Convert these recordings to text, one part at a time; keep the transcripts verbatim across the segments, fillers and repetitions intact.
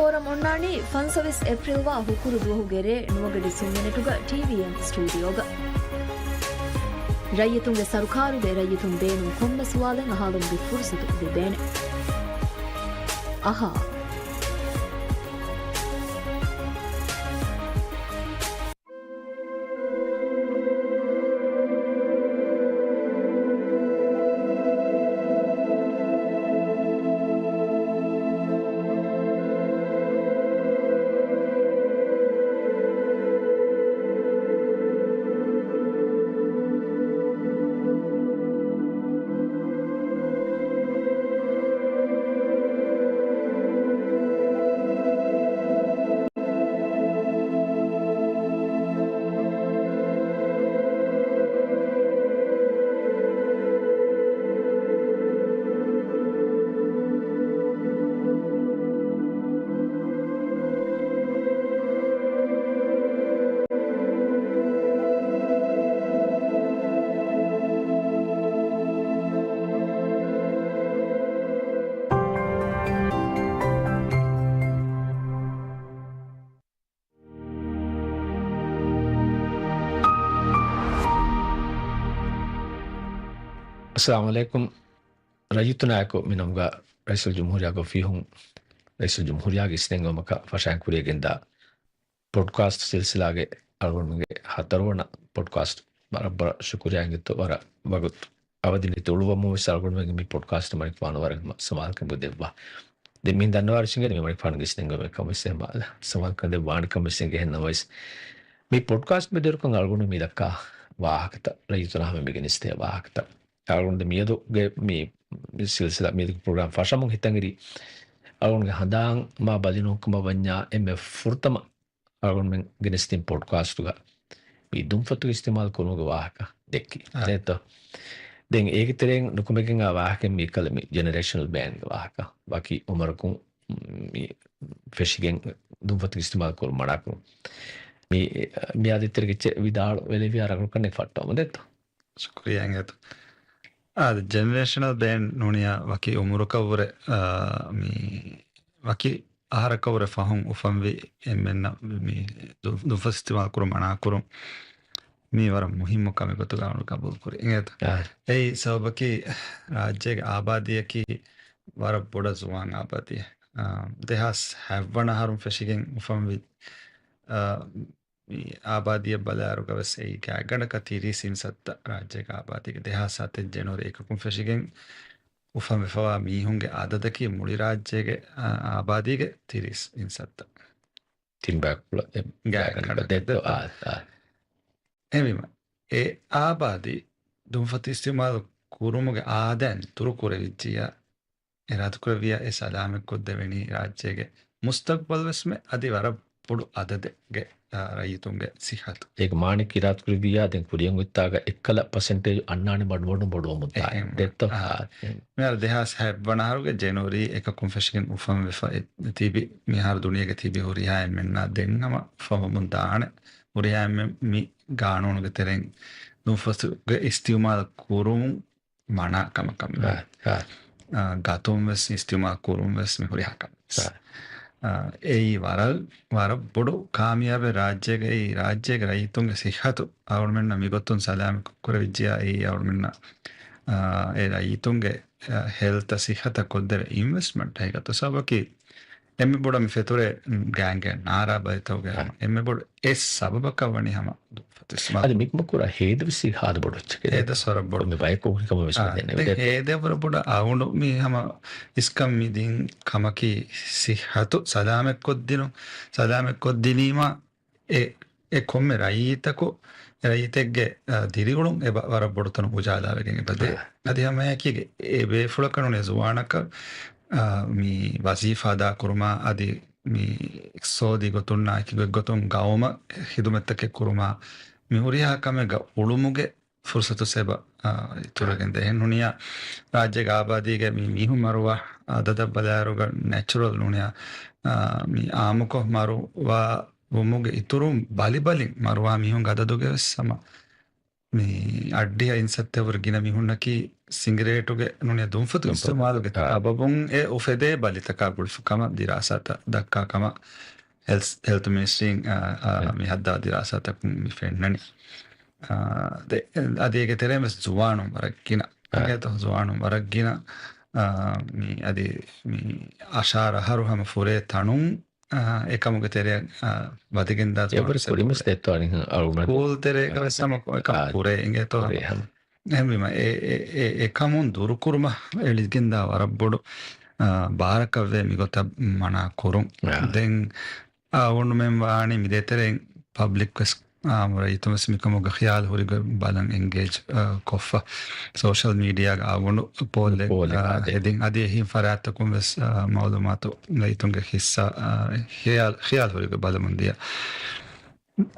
ފޯރަމް އޮންނާނީ ފަންސަވީސް އޭޕްރީލް ވާ ހުކުރު ދުވަހުގެ ރޭ ނުވަގަޑި ސުންވަނަޓުގަ ޓީވީއެމް ސްޓޫޑިއޯގަ. ރައްޔިތުންގެ ސަރުކާރުގެ ރައްޔިތުން ބޭނުން ކޮންމެ ސުވާލެއް އަހާލުމުގެ ފުރުސަތު ލިބޭނެ. އަހާ. އައްސަލާމު ޢަލައިކުމް. ރައްޔިތުންނާއެކު މި ނަމުގަ ރައީސުލްޖުމްހޫރިއްޔާގެ އޮފީހުން ރައީސުލްޖުމްހޫރިއްޔާގެ އިސްނެންގެވުމަކަށް ފަށައިން ކުރިޔަށް ގެންދާ ޕޮޑްކާސްޓް ސިލްސިލާގެ އަޅުގަނޑުމެންގެ ހަތަރުވަނަ ޕޮޑްކާސްޓް. ވަރަށް ވަރަށް ޝުކުރިއްޔާ އިނގޭތޯ، ވަރަށް ވަގުތު އަވަދި ނެތި އުޅުއްވަމުން ވެސް އަޅުގަނޑުމެންގެ މި ޕޮޑްކާސްޓް މަނިކުފާނު ވަރަށް ހަމަ ސަމާލުކަމެއް ދެއްވާ. ދެން މިހެން ދަންނަވާ ރަށިންގެ މި މަނިކުފާނުގެ އިސްނެންގެވުމެއް ކަމަށް ވެސް ހަމަ ސަމާލުކަން ދެއްވާނެ ކަމަށް ވެސް އެނގޭ. ހެންނަމަވެސް، މި ޕޮޑްކާސްޓް މެދުވެރިކޮށް އަޅުގަނޑު މި ދައްކާ ވާހަކަތައް، ރައްޔިތުންނާ ހަމަ މި ގެނެސްދޭ ވާހަކަތައް. އަޅުގަނޑު މިއަދުގެ މި، މި ސިލްސިލާ މިއަދުގެ ޕްރޮގްރާމް ފަށަމުން ހިތަށް އެރި އަޅުގަނޑުގެ ހަނދާން މާ ބަލިނުވަންކަމަށް ވަންޏާ އެންމެ ފުރަތަމަ އަޅުގަނޑުމެން ގެނެސްދިން ޕޮޑްކާސްޓުގަ މި ދުންފަތުގެ އިސްތިމާލު ކުރުމުގެ ވާހަކަ ދެއްކި. އާ. ދެއްތޯ؟ ދެން އޭގެ ތެރެއިން ނުކުމެގެން އާ ވާހަކަ މި ކަލަ މި ޖެނެރޭޝަނަލް ބޭންގެ ވާހަކަ. ވަކި އުމަރަކުން މި ފެށިގެން ދުންފަތުގެ އިސްތިމާލު ކުރުން މަނާކުރުން. މި، މިއާ ދޭތެރެގެ ޗެ ވިދާޅު ވެލެވިޔާ ރަނގަޅު ކަންނެ ފައްޓަވަމުން ދެއްތޯ؟ ޝުކުރިއްޔާ އިނގޭތޯ. އާ، ޖެނެރޭޝަނަލް ބޭން ނޫނިޔާ ވަކި އުމުރަކަށްވުރެ، އާ، މި ވަކި އަހަރަކަށްވުރެ ފަހުން އުފަންވި އެންމެންނަށް މި ދު-، ދުންފަތު އިސްތިމާލު ކުރުން މަނާކުރުން މީ ވަރަށް މުހިއްމު ކަމެއް ގޮތުގަ އަޅުގަނޑު ގަބޫލުކުރި. އިނގޭތަ؟ އާ. އެއީ ސަބަބަކީ ރާއްޖޭގެ އާބާދީއަކީ ވަރަށް ބޮޑަށް ޒުވާން އާބާދީއެއް. އާ، ދެހާސް ހަތްވަނަ އަހަރުން ފެށިގެން އުފަންވި، އާ، މި އާބާދީއަށް ބަލާއިރުގަ ވެސް އެއީ ގާތްގަނޑަކަށް ތިރީސް އިންސައްތަ ރާއްޖޭގެ އާބާދީގެ ދެހާސް ސަތޭކަ ޖެނުއަރީ އެކަކުން ފެށިގެން އުފަންވެފަވާ މީހުންގެ އަދަދަކީ މުޅި ރާއްޖޭގެ، އާ، އާބާދީގެ ތިރީސް އިންސައްތަ. ތިން ބައިކުޅަ ގާތްގަނޑަކަށް ދެއްތޯ. އާ، އާ. އެހެންވީމަ، އެ އާބާދީ ދުންފަތު އިސްތިމާލު ކުރުމުގެ އާދައިން ދުރުކުރެވިއްޖިއްޔާ، އިރާދަކުރެއްވިއްޔާ އެ ސަލާމަތްކޮށްދެވެނީ ރާއްޖޭގެ މުސްތަގްބަލްވެސްމެ އަދި ވަރަށް ބޮޑު އަދަދެއްގެ، އާ، ރައްޔިތުންގެ ސިއްހަތު. އޭގެ މާނައަކީ އިރާދަކުރެއްވިއްޔާ ދެން ކުރިއަށް އޮތްތާގަ އެއްކަލަ ޕަސެންޓޭޖު އަންނާނެ ބަނޑުބަނޑުން ބޮޑުވަމުން ދާނެ. އެހެން. ދެއްތޯ؟ އާ. އާ، އެހެން. މިހާރު ދެހާސް ހަތްވަނަ އަހަރުގެ ޖެނުއަރީ އެކަކުން ފެށިގެން އުފަންވެފަ އެ-، ތިބި މިހާރު ދުނިޔޭގެ ތިބި ހުރިހާ އެންމެންނާ ދެން ހަމަ އުފަންވަމުން ދާނެ. ހުރިހާ އެންމެން މި ގާނޫނުގެ ތެރެއިން ދުންފަތުގެ އިސްތިއުމާލު ކުރުމުން މަނާ ކަމަކަށް މި، އާ، އާ. އާ، ގަތުން ވެސް އިސްތިއުމާލު ކުރުން ވެސް މި ހުރިހާ ކަމެއް. އާ. އާ، އެއީ ވަރަށް، ވަރަށް ބޮޑު ކާމިޔާބެއް ރާއްޖޭގައި، ރާއްޖޭގެ ރައްޔިތުންގެ ސިއްހަތު އަޅުމެންނަށް މިގޮތުން ސަލާމަތް ކުރެވިއްޖިއްޔާ، އެއީ އަޅުމެންނަށް، އާ، އެ ރައްޔިތުންގެ، އާ، ހެލްތަށް ސިއްހަތަށް ކޮށްދެވޭ އިންވެސްޓްމަންޓް ހަގީގަތު ސަބަބަކީ އެންމެ ބޮޑަށް މި ފެތުރޭ، ގާނގޭ ނާރާ ބަލިތަކުގެ އާ. ހަމަ އެންމެ ބޮޑު އެއް ސަބަބަކަށް ވަނީ ހަމަ ދުންފަތު އިސްތިމާލު. އަދި މިކަމަކުރާ ހޭދަވެސް ހާދަ ބޮޑު އެއްޗެކޭ. ހޭދަ ސޮރަ ބޮޑު. މި ބަޔަކު ހުރި ކަމަށް ވެސް އާ، ދެން ދެންނެވި. ހޭދަ ވަރަށް ބޮޑަށް އަޅުގަނޑު މި ހަމަ އިސްކަން މި ދިން ކަމަކީ ސިއްހަތު ސަލާމަތްކޮށްދިނުން، ސަލާމަތްކޮށްދިނީމާ އެ، އެ ކޮންމެ ރައްޔިތަކު، ރައްޔިތެއްގެ، އަ، ދިރިއުޅުން އެބަ ވަރަށް ބޮޑު ތަނު އުޖާލާވެގެން އެބަދޭ. އާ. އަދި ހަމައެކީގެ އެ ބޭފުޅަކަށް ނޫނީ ޒުވާނަކަށް، އާ، މި ވަޒީފާ އަދާކުރުމާ އަދި މި އިޤްތިޞާދީ ގޮތުންނާ އެކި ގޮތްގޮތުން ގައުމަށް ޚިދުމަތްތަކެއް ކުރުމާ މި ހުރިހާ ކަމެއްގަ އުޅުމުގެ ފުރުސަތު ސެބަ، އާ، އިތުރުވެގެން ދޭ. އެހެން ނޫނިއްޔާ ރާއްޖޭގެ އާބާދީގެ މި މީހުން މަރުވާ އަދަދަށް ބަލާއިރުގަ ނެޗުރަލް ނޫނިއްޔާ، އާ، މި އާއްމުކޮށް މަރުވާ ވުމުގެ އިތުރުން ބަލިބަލިން މަރުވާ މީހުންގެ އަދަދުގެ ވެސް ހަމަ މި އަށްޑިހަ އިންސައްތައަށްވުރެ ގިނަ މީހުންނަކީ ސިނގިރޭޓުގެ ނޫނީ ދުންފަތު ދުންފަތު. އިސްތިޢުމާލުގެ އާ. ސަބަބުން އެ އުފެދޭ ބަލިތަކާ ގުޅިފަ ކަމަށް ދިރާސާތައް ދައްކާ ކަމަށް ހެލްތް، ހެލްތް މިނިސްޓްރީން، އާ، އާ، އެ. މި ހައްދާ ދިރާސާތަކުން މި ފެންނަނީ. އާ، ދެ-، އަދި އޭގެ ތެރެއިން ވެސް ޒުވާނުން ވަރަށް ގިނަ. އާ. އިނގޭތޯ؟ ޒުވާނުން ވަރަށް ގިނަ. އާ، މި އަދި މި އަށާރަ އަހަރު ހަމަ ފުރޭ ތަނުން، އާ، އެކަމުގެ ތެރެއަށް، އާ، ވަދެގެންދާ އެވަރު ޒުވާނު ކުރިން ވެސް ދެއްތޯ އަނިހަ އަޅުގަނޑު. ސްކޫލް ތެރޭގަ ވެސް ހަމަ އެކަމަށް ކުރޭ އިނގޭތޯ؟ ކުރޭ ހަމަ. އެހެންވީމަ، އެ، އެ، އެ، އެކަމުން ދުރުކުރުމަށް އެޅިގެންދާ ވަރަށް ބޮޑު، އާ، ބާރަކަށްވޭ މިގޮތަށް މަނާ ކުރުން. އާ. ދެން އަޅުގަނޑުމެން ވާނީ މި ދޭތެރެއިން ޕަބްލިކް ވެސް، އާ، ރައްޔިތުން ވެސް މިކަމުގަ ޚިޔާލު ހުރިގޮތް ބަލަން އެންގޭޖް، އާ، ކޮށްފަ. ސޯޝަލް މީޑިއާގަ އަޅުގަނޑު ޕޯލްއެއް، ޕޯލެއް އާ، ހެދިން އަދި އެހީ ފަރާތްތަކުން ވެސް، އާ، މައުލޫމާތު ރައްޔިތުންގެ ހިއްސާ، އާ، ޚިޔާލު، ޚިޔާލު ހުރިގޮތް ބަލަމުން ދިޔަ.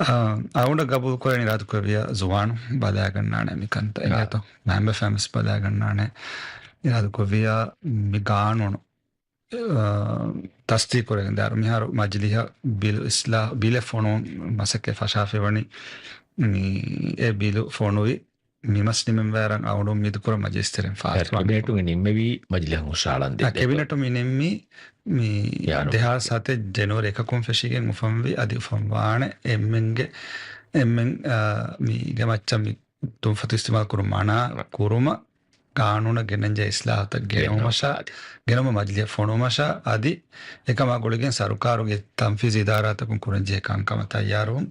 އާ، އަޅުގަނޑަށް ގަބޫލު ކުރަނީ އިރާދަކުރެއްވިއްޔާ ޒުވާނުން ބަލައިގަންނާނެ މިކަންތައް. އާ. އިނގޭތޯ؟ މައިންބަފައިން ވެސް ބަލައިގަންނާނެ. އިރާދަކުރެއްވިއްޔާ މި ގާނޫނު، އާ، ތަސްދީޤުކުރެގެން ދާއިރު މިހާރު މަޖިލީހަށް ބިލު އިސްލާހު، ބިލެއް ފޮނުވުން މަސައްކަތް ފަށާފައިވަނީ. މި އެ ބިލު ފޮނުވި މި މަސް ނިމެންވާއިރަށް އަޅުގަނޑު އުއްމީދުކުރަން މަޖިލިސް ތެރެއިން ފާސްވާނެ. ކެބިނެޓުގެ ނިންމެވީ މަޖިލީހަށް ހުށަހަޅަން ދޭ. އާ، ކެބިނެޓު މި ނިންމީ މި ދެހާސް ހަތެއް ޖެނުއަރީ އެކަކުން ފެށިގެން އުފަންވި އަދި އުފަންވާނެ އެންމެންގެ، އެންމެން، އާ، މީގެ މައްޗަށް މި ދުންފަތު އިސްތިޢުމާލު ކުރުން މަނާ ކުރުމަށް ގާނޫނަށް ގެނެންޖެހޭ އިސްލާހުތައް ގެނުމަށާ، ގެނުމަށް މަޖިލީހަށް ފޮނުވުމަށާ އަދި އެކަމާ ގުޅިގެން ސަރުކާރުގެ ތަންފީޒީ އިދާރާތަކުން ކުރަންޖެހޭ ކަންކަމަށް ތައްޔާރުވުން.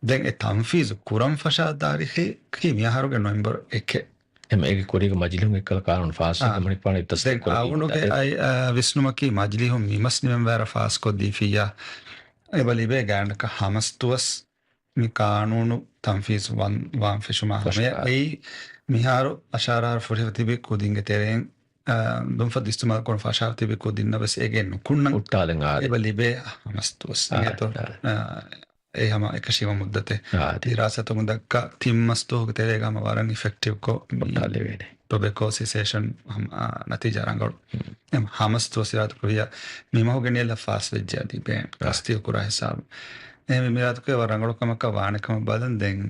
ދެން އެ ތަންފީޒު ކުރަން ފަށާ ތާރީޚަކީ މިއަހަރުގެ ނޮވެމްބަރު އެކެއް. އެމަ އޭގެ ކުރީގަ މަޖިލީހުން އެއްކަލަ ކާނޫނު ފާސް އާ. މަނިކުފާނު ދެން އަޅުގަނޑުގެ އައި، އާ، ވިސްނުމަކީ މަޖިލީހުން މި މަސް ނިމެންވާއިރަށް ފާސްކޮށްދީފިއްޔާ އެބަ ލިބޭ ގާނޑަކަށް ހަމަސް ދުވަސް މި ކާނޫނު ތަންފީޒު ވާން، ވާން ފެށުމާ ހަމަޔަށް އެއީ މިހާރު އަށާރަ އަހަރު ފުރިފަ ތިބި ކުދިންގެ ތެރެއިން، އާ، ދުންފަތު އިސްތިޢުމާލު ކުރަން ފަށާފަ ތިބި ކުދިންނަށް ވެސް އެގެއް ނުކުންނަން. ހުއްޓާލަން އާދެ. އެބަ ލިބޭ ހަމަސް ދުވަސް. އާ، އިނގޭތޯ؟ އާ. އާ، އެ ހަމަ އެކަށީމަ މުއްދަތެއް. އާ، އާދެ. ދިރާސާތަކުން ދައްކާ ތިން މަސް ދުވަހުގެ ތެރޭގަ ހަމަ ވަރަށް އިފެކްޓިވްކޮށް މި ހުއްޓާލެވޭނެ. ޓޮބެކޯ ސިސޭޝަން ހަމަ، އާ، ނަތީޖާ ރަނގަޅު. ހުން. އެ ހަމަސް ދުވަސް އިރާދަކުރިޔާ މި މަހުގެ ނިޔަލަށް ފާސް ވެއްޖެ އަދި ބޭން އާ. ތަސްދީޤު ކުރާ ހިސާބު. އެހެންވެ މިރާދަކުރެ ވަރަށް ރަނގަޅު ކަމަކަށް ވާނެ ކަމަށް ބަލަން ދެން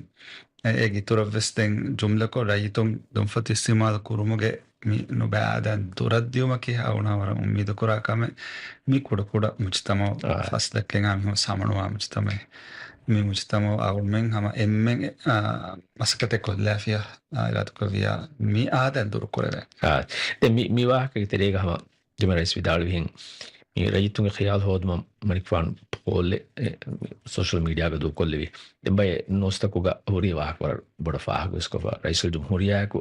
އެ، އޭގެ އިތުރަށް ވެސް ދެން ޖުމްލަކޮށް ރައްޔިތުން ދުންފަތު އިސްތިޢުމާލު ކުރުމުގެ މި ނުބައި އާދައިން ދުރަށް ދިޔުމަކީ އަޅުގަނޑު ވަރަށް އުއްމީދު ކުރާ ކަމެއް. މި ކުޑަ ކުޑަ މުޖުތަމަޢު އާ. ފަސް ދައްކައިގެން މިހުން ސަމަނުވާ މުޖުތަމަޢެއް. މި މުޖުތަމަޢު އަޅުގަނޑުމެން ހަމަ އެންމެން، އާ، މަސައްކަތެއް ކޮށްލާފިޔާ، އާ، އިރާދަކުރެއްވިޔާ މި އާދައިން ދުރުކުރެވޭ. އާ، ދެން މި، މި ވާހަކަގެ ތެރޭގަ ހަމަ ދެމެ ރައީސް ވިދާޅުވިހެން، މި ރައްޔިތުންގެ ޚިޔާލު ހޯދުމަށް މަނިކުފާނު ޕޯލެއް، އެ، ސޯޝަލް މީޑިއާގަ ދޫކޮށްލެވި. ދެން ބައެއް ނޫސްތަކުގަ ހުރީ ވާހަކަ ވަރަށް ބޮޑަށް ފާހަގަވެސްކޮށްފަ، ރައީސުލްޖުމްހޫރިއްޔާއަކު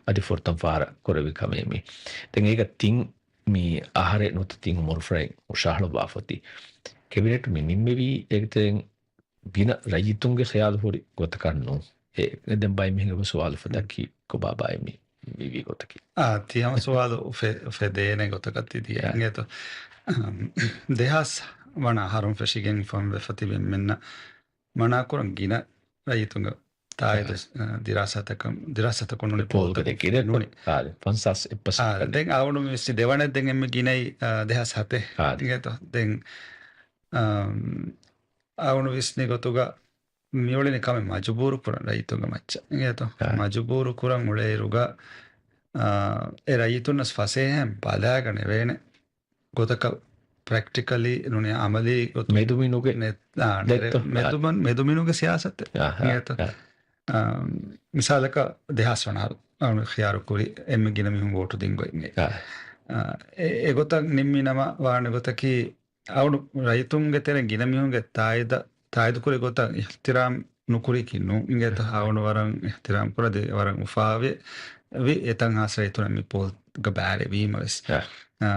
އަދި ފުރަތަމަ ފަހަރަށް ކުރެވި ކަމެއް މީ. ދެން އޭގަ ތިން މި އަހަރެއް ނުވަތަ ތިން އުމުރުފުރަތަމަ ހުށަހަޅުއްވާފަ އޮތީ. ކެބިނެޓު މި ނިންމެވީ އޭގެ ތެރެއިން ގިނަ ރައްޔިތުންގެ ޚިޔާލު ހުރި ގޮތަކަށް ނޫން. އެ، ދެން ބައެއް މީހުން އެބަ ސުވާލު އުފައްދަކީ ކޮބާ ބާއޭ މި ވީ ގޮތަކީ. އާ، ތި ހަމަ ސުވާލު އުފެ-، އުފެދޭނެ ގޮތަކަށް ތި ދިޔަ. އާ. އިނގޭތޯ؟ އަމް، ދެހާސް ވަނަ އަހަރުން ފެށިގެން ފަންވެފަ ތިބި އެންމެންނަށް މަނާކުރަން ގިނަ ރައްޔިތުންގެ ތާއީދު، އާ. އާ، ދިރާސާތަކަށް، ދިރާސާތަކުން ނޫނީ ޕޯލްގަ ޕޯލްތަކުން ދެކި ނޫނީ. އާ، ފަންސާސް އެއް ޕަސެންޓް އާ، ކަން. ދެން އަޅުގަނޑު ވިސްނި ދެވަނަ ދެން އެންމެ ގިނައީ، އާ، ދެހާސް ހަތެއް. އާ. އިނގޭތޯ؟ ދެން، އާ، އަޅުގަނޑު ވިސްނި ގޮތުގަ މިއުޅެނީ ކަމެއް މަޖުބޫރު ކުރަން ރައްޔިތުންގެ މައްޗަށް. އިނގޭތޯ؟ އާ. މަޖުބޫރު ކުރަން އުޅޭއިރުގަ، އާ، އެ ރައްޔިތުންނަސް ފަސޭހައިން ބަލާގަނެވޭނެ ގޮތަކަށް ޕްރެކްޓިކަލީ ނޫނީ އަމަލީ ގޮތުން މެދުމިނުގެ ނެ-، އާ، ނެރެ-، ދެއްތޯ؟ މެދުމަން-، މެދުމިނުގެ ސިޔާސަތެއް. އާ، އާ، އިނގޭތޯ؟ އާ. އާ، މިސާލަކަށް ދެހާސް ވަނަ އަހަރު އަޅުގަނޑު ޚިޔާރު ކުރި އެންމެ ގިނަ މީހުން ވޯޓު ދިން ގޮތް އިނގޭ. އާ. އާ، އެ-، އެގޮތަށް ނިންމި ނަމަ ވާނެ ގޮތަކީ އަޅުގަނޑު ރައްޔިތުންގެ ތެރެއިން ގިނަ މީހުންގެ ތާއީދަށް، ތާއީދުކުރި ގޮތަށް އިޙްތިރާމް ނުކުރީކީ ނޫން. އިނގޭތޯ؟ އާ. އަޅުގަނޑު ވަރަށް އިޙްތިރާމް ކުރާ ދެ-، ވަރަށް އުފާވެ ވި އެތަން ހާސް ރައްޔިތުން މި ޕޯލްގަ ބައިވެރިވީމަ ވެސް. އާ. އާ،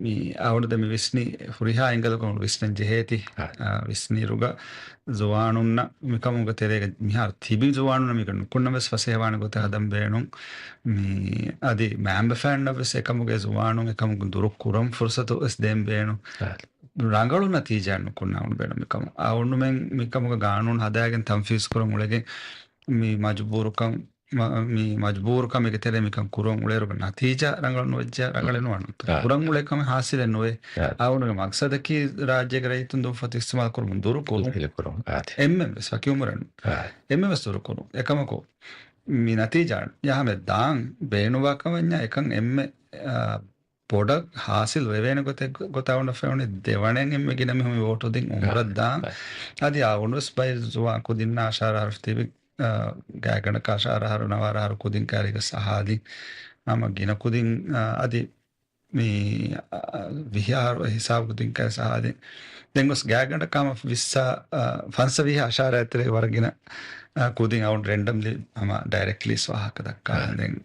މި އަޅުގަނޑު ދެ މި ވިސްނި ހުރިހާ އެންގަލަކުން ވިސްނަން ޖެހޭތީ. އާ. އާ، ވިސްނިއިރުގަ ޒުވާނުންނަށް މިކަމުގެ ތެރޭގަ މިހާރު ތިބި ޒުވާނުންނަށް މީގަ ނުކުންނަ ވެސް ފަސޭހަވާނެ ގޮތެއް ހަދަން ބޭނުން. މި އަދި މައިންބަފައިންނަށް ވެސް އެކަމުގެ ޒުވާނުން އެކަމުގެ ދުރު ކުރަން ފުރުސަތު ވެސް ދޭން ބޭނުން. އާ. ރަނގަޅު ނަތީޖާ ނުކުންނާ އުން ބޭނުން މިކަމު. އަ، އުންނުމެން މިކަމުގެ ގާނޫނު ހަދާގެން ތަންފީޒު ކުރަން އުޅެގެން މި މަޖުބޫރުކަން، މަ-، މި މަޖުބޫރުކަމެއްގެ ތެރޭ މިކަން ކުރަން އުޅޭރުގަ ނަތީޖާ ރަނގަޅު ނުވެއްޖެ، ރަނގަޅެއް ނުވާނު. އާ. ކުރަން އުޅޭ ކަމެއް ހާސިލެއް ނުވޭ. އާ. އަ، އުންނުގެ މަގްސަދަކީ ރާއްޖޭގެ ރައްޔިތުން ދުންފަތު އިސްތިމާލު ކުރުމުން ދުރު ކުރުން. ދުރު ކުރުން. އާ. އެންމެން ވެސް ވަކި އުމުރެއް ނޫން. އާ. އެންމެން ވެސް ދުރު ކުރުން. އެކަމަކު މި ނަތީޖާ ޔާމެ ދާން ބޭނުންވާކަމަށްޏާ އެކަން އެންމެ، އާ، ބޮޑަށް ހާސިލް ވެވޭނެ ގޮތެއް ގޮ-، ގޮތަށް އަޅުގަނޑަށް ފެނުނީ ދެވަނައިން އެންމެ ގިނަ މީހުން މި ވޯޓު ދިން އުމުރަށް ދާން. އަދި އަޅުގަނޑުވެސް ބައެއް ޒުވާން ކުދިންނާ އަށާރަ އަހަރު ތިބި، އާ، ގާތްގަނޑަކަށް އަށާރަ އަހަރު ނަވާރަ އަހަރު ކުދިން ކައިރީގަ ސަހާދި ހަމަ ގިނަ ކުދިން، އާ، އަދި މި، އާ، ވިހި އަހަރު ހިސާބު ކުދިން ކައި ސަހާދި. ދެން ގޮސް ގާތްގަނޑަކަށް ހަމަ ވިއްސާ، އާ، ފަންސަވީހަ އަށާރަ އެތެރޭ ވަރަށް ގިނަ، އާ، ކުދިން އަޅުގަނޑު ރެންޑަމްލީ ހަމަ ޑައިރެކްޓް ލީސް ވާހަކަ ދައްކާ. އާ. ދެން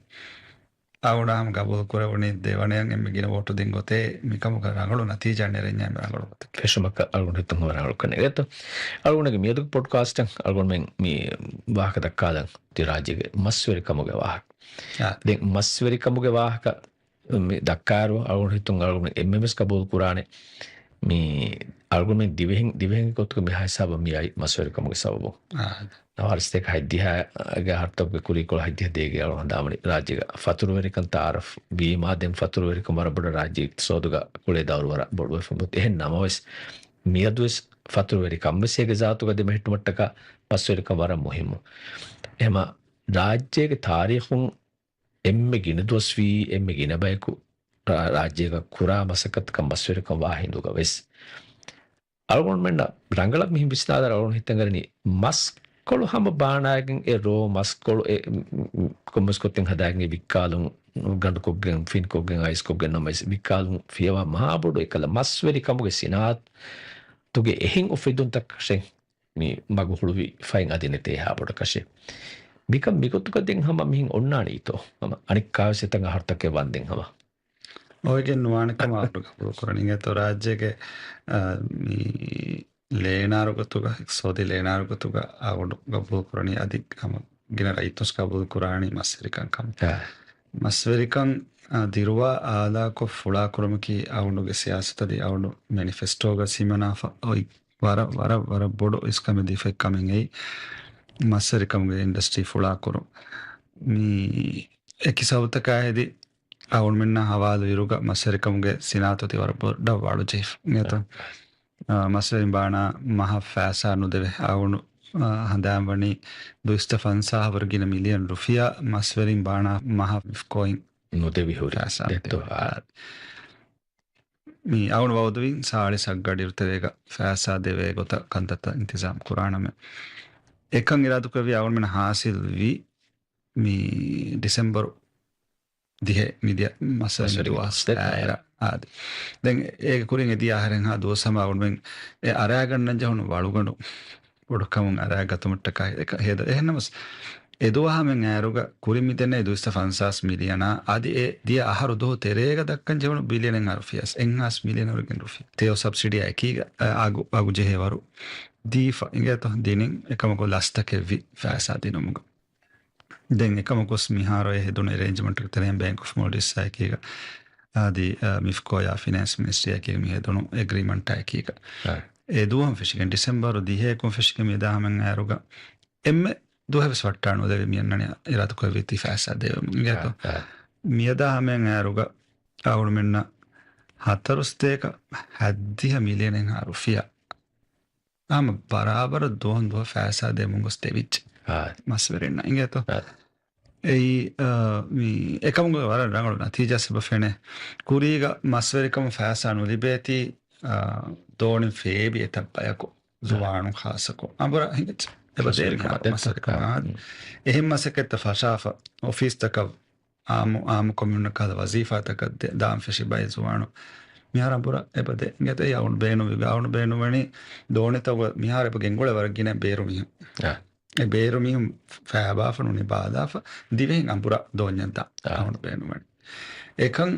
އަޅުގަނޑާ ހަމަ ގަބޫލު ކުރެވުނީ ދެވަނައަށް އެންމެ ގިނަ ވޯޓު ދިން ގޮތޭ މިކަމުގަ ރަނގަޅު ނަތީޖާ ނެރެންޏާ މި ރަނގަޅު ގޮތަކީ. ފެށުމަކަށް އަޅުގަނޑު ހިތުން ހަމަ ރަނގަޅު ކަން އެގޭތޯ. އަޅުގަނޑުގެ މިއަދުގެ ޕޮޑްކާސްޓަށް އަޅުގަނޑުމެން މި ވާހަކަ ދައްކާލަން ތި ރާއްޖޭގެ މަސްވެރިކަމުގެ ވާހަކަ. އާ. ދެން މަސްވެރިކަމުގެ ވާހަކަ މި ދައްކާއިރު އަޅުގަނޑު ހިތުން އަޅުގަނޑު އެންމެންވެސް ގަބޫލު ކުރާނެ މި އަޅުގަނޑުމެން ދިވެހިން، ދިވެހިންގެ ގޮތުގަ މިހާ ހިސާބަށް މި އައި މަސްވެރިކަމުގެ ސަބަބުން. އާ. ނަވާރަސަތޭކަ ހަތްދިހަ ގެ އަހަރުތަކުގެ ކުރީކޮޅު ހަތްދިހަ ދޭއްގެ އަޅުގަނޑު ހަނދާންވަނީ ރާއްޖޭގަ ފަތުރުވެރިކަން ތައާރަފް ވީމާ ދެން ފަތުރުވެރިކަން ވަރަށް ބޮޑަށް ރާއްޖޭގެ އިޤްތިޞާދުގަ ކުޅޭ ދައުރު ވަރަށް ބޮޑުވެފަ ހުން. އެހެން ނަމަވެސް މިއަދުވެސް ފަތުރުވެރިކަން ވެސް އޭގެ ޒާތުގަ ދެމެހެއްޓުމަށްޓަކާ މަސްވެރިކަން ވަރަށް މުހިއްމު. އެހެމަ ރާއްޖޭގެ ތާރީޚުން އެންމެ ގިނަ ދުވަސް ވީ، އެންމެ ގިނަ ބަޔަކު ރާ-، ރާއްޖޭގަ ކުރާ މަސައްކަތަކަށް މަސްވެރިކަން ވާ ހިނދުގަ ވެސް. އަޅުގަނޑުމެންނަށް ރަނގަޅަށް މިހިން ވިސްނާލާ އަޅުގަނޑު ހިތަށް އަރަނީ މަސްކޮޅު ހަމަ ބާނާގެން އެ ރޯ މަސްކޮޅު އެ، ކޮންމެސް ގޮތެއް ހަދާގެން ވިއްކާލުން، ގަނޑުކޮށްގެން، ފިނިކޮށްގެން، އައިސްކޮށްގެން ނަމަވެސް ވިއްކާލުން ފިޔަވާ މަހާބޮޑު އެކަލަ މަސްވެރިކަމުގެ ސިނާއަތުގެ އެހެން އުފެދުންތަކަށެއް މި މަގު ހުޅުވި ފައިން އަދި ނެތޭ އެހާ ބޮޑަކަށެއް. މިކަން މިގޮތުގަ ދެން ހަމަ މިހެން އޮންނާނީތޯ؟ ހަމަ އަނެއްކާވެސް އެތަން އަހަރުތަކެއް ވަންދެން ހަމަ. އޮވެގެން ނުވާނެ ކަމަށް އަޅުގަނޑު ގަބޫލު ކުރަނީ. އިނގޭތޯ ރާއްޖޭގެ، އާ، މި ލޭނާރު ގޮތުގަ، އިޤްތިޞާދީ ލޭނާރު ގޮތުގަ އަޅުގަނޑު ގަބޫލު ކުރަނީ އަދި ހަމަ ގިނަ ރައްޔިތުން ގަބޫލު ކުރާނީ މަސްވެރިކަން ކަމަށް. އާ. މަސްވެރިކަން، އާ، ދިރުވާ އާލާކޮށް ފުޅާކުރުމަކީ އަޅުގަނޑުގެ ސިޔާސަތަށް އަދި އަޅުގަނޑު މެނިފެސްޓޯގަ ހިމަނާފަ އޮތް ވަރަށް، ވަރަށް، ވަރަށް ބޮޑު އިސްކަމެއް ދީފައި ކަމެއް އެއީ މަސްވެރިކަމުގެ އިންޑަސްޓްރީ ފުޅާކުރުން. މި އެކި ސަބަބުތަކާ ހެދި އަޅުގަނޑުމެންނާ ހަވާލު އިރުގަ މަސްވެރިކަމުގެ ސިނާއަތު އޮތީ ވަރަށް ބޮޑަށް ވަޅުޖެހިފަ. އިނގޭތޯ؟ އާ، މަސްވެރިން ބާނާ މަހަށް ފައިސާ ނުދެވޭ. އަޅުގަނޑު، އާ، ހަނދާން ވަނީ ދުއިސައްތަ ފަންސާހަށް ވަރަށް ގިނަ މިލިއަން ރުފިޔާ މަސްވެރިން ބާނާ މަހަށް މިފްކޯއިން ނުދެވި ހުރި. ފައިސާ ދެއްތޯ؟ ނުދެވޭ. އާ. މި އަޅުގަނޑު ވައުދުވިން ސާޅީސް ހަތް ގަޑި އިރުތެރޭގަ ފައިސާ ދެވޭ ގޮތަށް ކަންތައްތައް އިންތިޒާމް ކުރާނަމޭ. އެކަން އިރާދަކުރެއްވި އަޅުގަނޑުމެން ހާސިލް ވީ މި ޑިސެމްބަރު ދިހަ މިދިޔަ މަސްވެރި މަސްވެރި ދުވަސް ދާއިރާ އާދެ. ދެން އޭގެ ކުރިން އެ ދިޔަ އަހަރެއްހާ ދުވަސް ހަމަ އަޅުގަނޑުމެން އެ އަރާގަންނަން ޖެހުނު ވަޅުގަނޑު ބޮޑުކަމުން އަރާގަތުމަށްޓަކާ އެކަ-، ހޭދަ. އެހެންނަމަސް، އެ ދުވަހު ހަމައިން އައިރުގަ ކުރިން މިދެންނެވި ދުއިސައްތަ ފަންސާސް މިލިއަނާ އަދި އެ ދިޔަ އަހަރު ދުވަހު ތެރޭގަ ދައްކަން ޖެހުނު ބިލިއަނެއްހާ ރުފިޔާ، އެއްހާސް މިލިއަނަށް ވެގެން ރުފިޔާ. ތެޔޮ ސަބްސިޑީއާ އެކީގަ، އަ، އަގު، އަގު ޖެހޭ ވަރު ދީފަ އިނގޭތޯ؟ ދިނިން އެކަމަކު ލަސްތަކެއްވި ފައިސާ ދިނުމުގަ. ދެން އެކަމަކު ގޮސް މިހާރު އެ ހެދުނު އެރޭންޖްމަންޓުގެ ތެރެއިން ބޭންކް އޮފް މޯލްޑިވްސްއާ އެކީގަ އަދި، އަ، މިފްކޯއާ ފިނޭންސް މިނިސްޓްރީއާ އެކީގަ މި ހެދުނު އެގްރީމަންޓާ އެކީގަ. އެ ދުވަހުން ފެށިގެން ޑިސެމްބަރު ދިހައެކުން ފެށިގެން މި ދާމެން އައިރުގަ އެންމެ ދުވަހެއް ވެސް ވައްޓާ ނުލެވި މި އަންނަނީ އިރާދަކުރެއްވީތީ ފައިސާ ދެވެމުން އިނގޭތޯ؟ އާ، އާ. މިއަދާ ހަމައިން އައިރުގަ އަޅުގަނޑުމެންނަށް ހަތަރުސަތޭކަ ހަތްދިހަ މިލިއަނެއްހާ ރުފިޔާ ހަމަ ބަރާބަރަށް ދުވަހުން ދުވަހަށް ފައިސާ ދެމުން ގޮސް ދެވިއްޖެ. އާ. މަސްވެރިންނަށް އިނގޭތޯ؟ އާ. އެއީ، އާ، މި އެކަމުގެ ވަރަށް ރަނގަޅު ނަތީޖާ ސަބަބެން ކުރީގަ މަސްވެރިކަމުން ފައިސާ ނުލިބޭތީ، އާ، ދޯނިން ފޭބި އެތައް ބަޔަކު ޒުވާނުން ޚާއްޞަކޮށް. އަނބުރާ ހިނގައްޖެ. އެބަ ދޭ މިހާރު މަސްވެރިކަމާ. އެހެން މަސައްކަތްތައް ފަށާފަ އޮފީސްތަކަށް އާއްމު، އާއްމު ކޮމިއުނަކާލަ ވަޒީފާތަކަށް ދެ-، ދާން ފެށި ބައެއް ޒުވާނު މިހާރު އަނބުރާ އެބަ ދޭ. އިނގޭތޯ އަޅުގަނޑު ބޭނުންވި، އަޅުގަނޑު ބޭނުންވަނީ ދޯނިތަކުގަ މިހާރު އެބަ ގެންގުޅޭ ވަރަށް ގިނަ ބޭރު މީހުން. އާ. އެ ބޭރު މީހުން ފައިބާފަ ނޫނީ ބާލާފަ ދިވެހިން އަނބުރާ ދޯންޏަށް ދާ. އާ. އަޅުގަނޑު ބޭނުންވަނީ. އެކަން،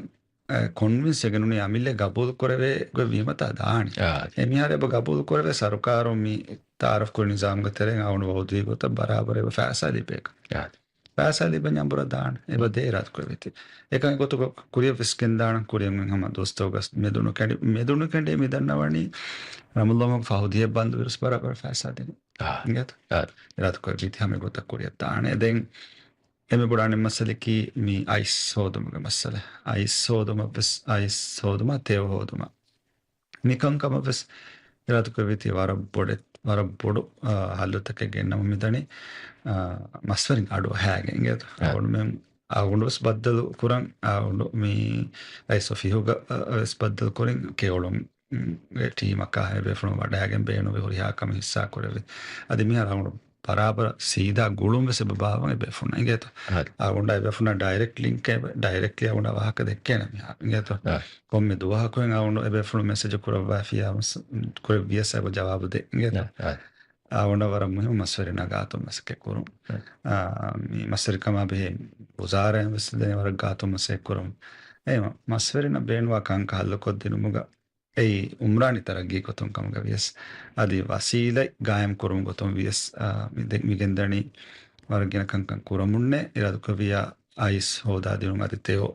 އެ، ކޮންވިންސް ވެގެން ނޫނީ އަމިއްލަ ގަބޫލު ކުރެވޭ ގޮތް ވީމަތާ ދާނީ. އާ. އެ މިހާރު އެބަ ގަބޫލު ކުރެވޭ ސަރުކާރުން މި ތައާރަފް ކުރި ނިޒާމުގެ ތެރެއިން އަޅުގަނޑު ވައުދުވި ގޮތަށް ބަރާބަރަށް އެބަ ފައިސާ ލިބޭކަން. އާ. ފައިސާ ލިބެން އަނބުރާ ދާނެ. އެބަ ދޭ އިރާދަކުރެއްވީތީ. އެކަން އެގޮތުގަ ކުރިއަށް ވެސް ގެންދާނަން ކުރިއަށް ހަމަ ދުވަސްތަކުގަ މެދުނުކެނޑި، މެދުނުކެނޑި މި ދަންނަވަނީ ރަމަޟާން މަހުގެ ފަހު ދިހައަށް ބަންދު ވިރުސް ބަރާބަރަށް ފައިސާ ދިނުން. އާ. އިނގޭތޯ؟ އާ. އިރާދަކުރެއްވީތީ ހަމަ އެގޮތަށް ކުރިއަށް ދާނެ. ދެން އެންމެ ބޮޑު އަނެއް މައްސަލައަކީ މި އައިސް ހޯދުމުގެ މައްސަލަ. އައިސް ހޯދުމަށް ވެސް، އައިސް ހޯދުމާ ތެޔޮ ހޯދުމާ މިކަންކަމަށް ވެސް އިރާދަކުރެއްވީތީ ވަރަށް ބޮޑެ-، ވަރަށް ބޮޑު، އާ، ހައްލުތަކެއް ގެންނަމުން މިދަނީ، އާ، މަސްވެރިން އަޑު އަހައިގެން އިނގޭތޯ. އަ. އަޅުގަނޑުމެން އަޅުގަނޑު ވެސް ބައްދަލު ކުރަން، އަޅުގަނޑު މި ރައީސް އޮފީހުގަ، އަ، ވެސް ބައްދަލު ކުރިން ކެޔޮޅުން، އު، ގެ ޓީމަކާ ހޭ ބޭފުޅުން ވަޑައިގެން ބޭނުންވި ހުރިހާ ކަމެއް ހިއްސާ ކުރެއްވި. އަދި މިހާރު އަޅުގަނޑު ބަރާބަރަށް ސީދާ ގުޅުން ވެސް އެބަ ބާއްވަން އެބޭފުޅުންނާ އިނގޭތޯ. އަ. އަޅުގަނޑާ އެބޭފުޅުންނާ ޑައިރެކްޓް ލިންކެއް، ޑައިރެކްޓްލީ އަޅުގަނޑާ ވާހަކަ ދެއްކޭނެ މިހާރު އިނގޭތޯ. އަ. ކޮންމެ ދުވަހަކު އަޅުގަނޑު އެބޭފުޅުން މެސެޖު ކުރައްވާފިއްޔާ ވެސް، ކުރެއްވިޔަސް އެބަ ޖަވާބު ދޭ އިނގޭތޯ. އަ، އަ. އަޅުގަނޑަށް ވަރަށް މުހިއްމު މަސްވެރިންނާ ގާތުން މަސައްކަތް ކުރުން. އަ. އާ، މި މަސްވެރިކަމާ ބެހޭ ވުޒާރާއިން ވެސް ދެނެ ވަރަށް ގާތުން މަސައްކަތް ކުރުން. އެ މަ-، މަސްވެރިންނަށް ބޭނުންވާ ކަންކަން ހައްލުކޮށްދިނުމުގަ އެއީ އުމްރާނީ ތަރައްގީ ގޮތުން ކަމުގަ ވިޔަސް، އަދި ވަސީލަތް ގާއިމް ކުރުމުގެ ގޮތުން ވިޔަސް، އާ، މި ދެ-، މި ގެންދަނީ ވަރަށް ގިނަ ކަންކަން ކުރަމުންނޭ. އިރާދަކުރެއްވިއްޔާ އައިސް ހޯދާދިނުން އަދި ތެޔޮ،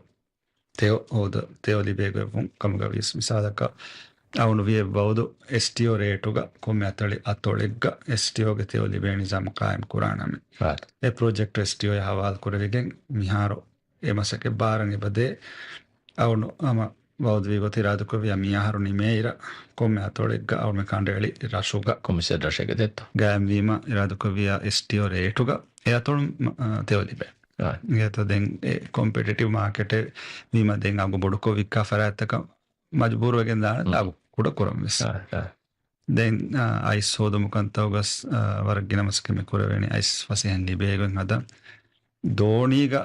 ތެޔޮ ހޯދަ-، ތެޔޮ ލިބޭ ގޮތްވުން ކަމުގަ ވިޔަސް. މިސާލަކަށް، އަޅުގަނޑު ވިޔަ ވައުދު އެސްޓީއޯ ރޭޓުގަ ކޮންމެ އަތޮޅި-، އަތޮޅެއްގަ އެސްޓީއޯގެ ތެޔޮ ލިބޭ ނިޒާމު ޤާއިމް ކުރާނަމޭ. އާ. އެ ޕްރޮޖެކްޓް އެސްޓީއޯއަށް ހަވާލު ކުރެވިގެން މިހާރު އެ މަސައްކަތް ބާރަށް އެބަދޭ. އަޅުގަނޑު ހަމަ ވައުދުވީ ގޮތަށް އިރާދަކުރެއްވިއްޔާ މި އަހަރު ނިމޭއިރަށް ކޮންމެ އަތޮޅެއްގަ އަޅުގަނޑުމެން ކަނޑައެޅި ރަށުގަ، ކޮމިސަރ ރަށެއްގަ ދެއްތޯ؟ ގާއިމްވީމަ އިރާދަކުރެއްވިއްޔާ އެސްޓީއޯ ރޭޓުގަ އެ އަތޮޅުން، އާ، ތެޔޮ ލިބޭ. އާ. އިނގޭތޯ ދެން އެ ކޮމްޕެޓިޓިވް މާކެޓެއް ވީމަ ދެން އަގު ބޮޑުކޮށް ވިއްކާ ފަރާތްތަކަށް މަޖުބޫރުވެގެން ދާނެ އަގު ކުޑަ ކުރަން ވެސް. އާ، އާ. ދެން، އާ، އައިސް ހޯދުމުގެ ކަންތައް ގަސް، އާ، ވަރަށް ގިނަ މަސައްކަތް މި ކުރެވޭނެ އައިސް ފަސޭހައިން ލިބޭ ގޮތް ހަދަން. ދޯނީގަ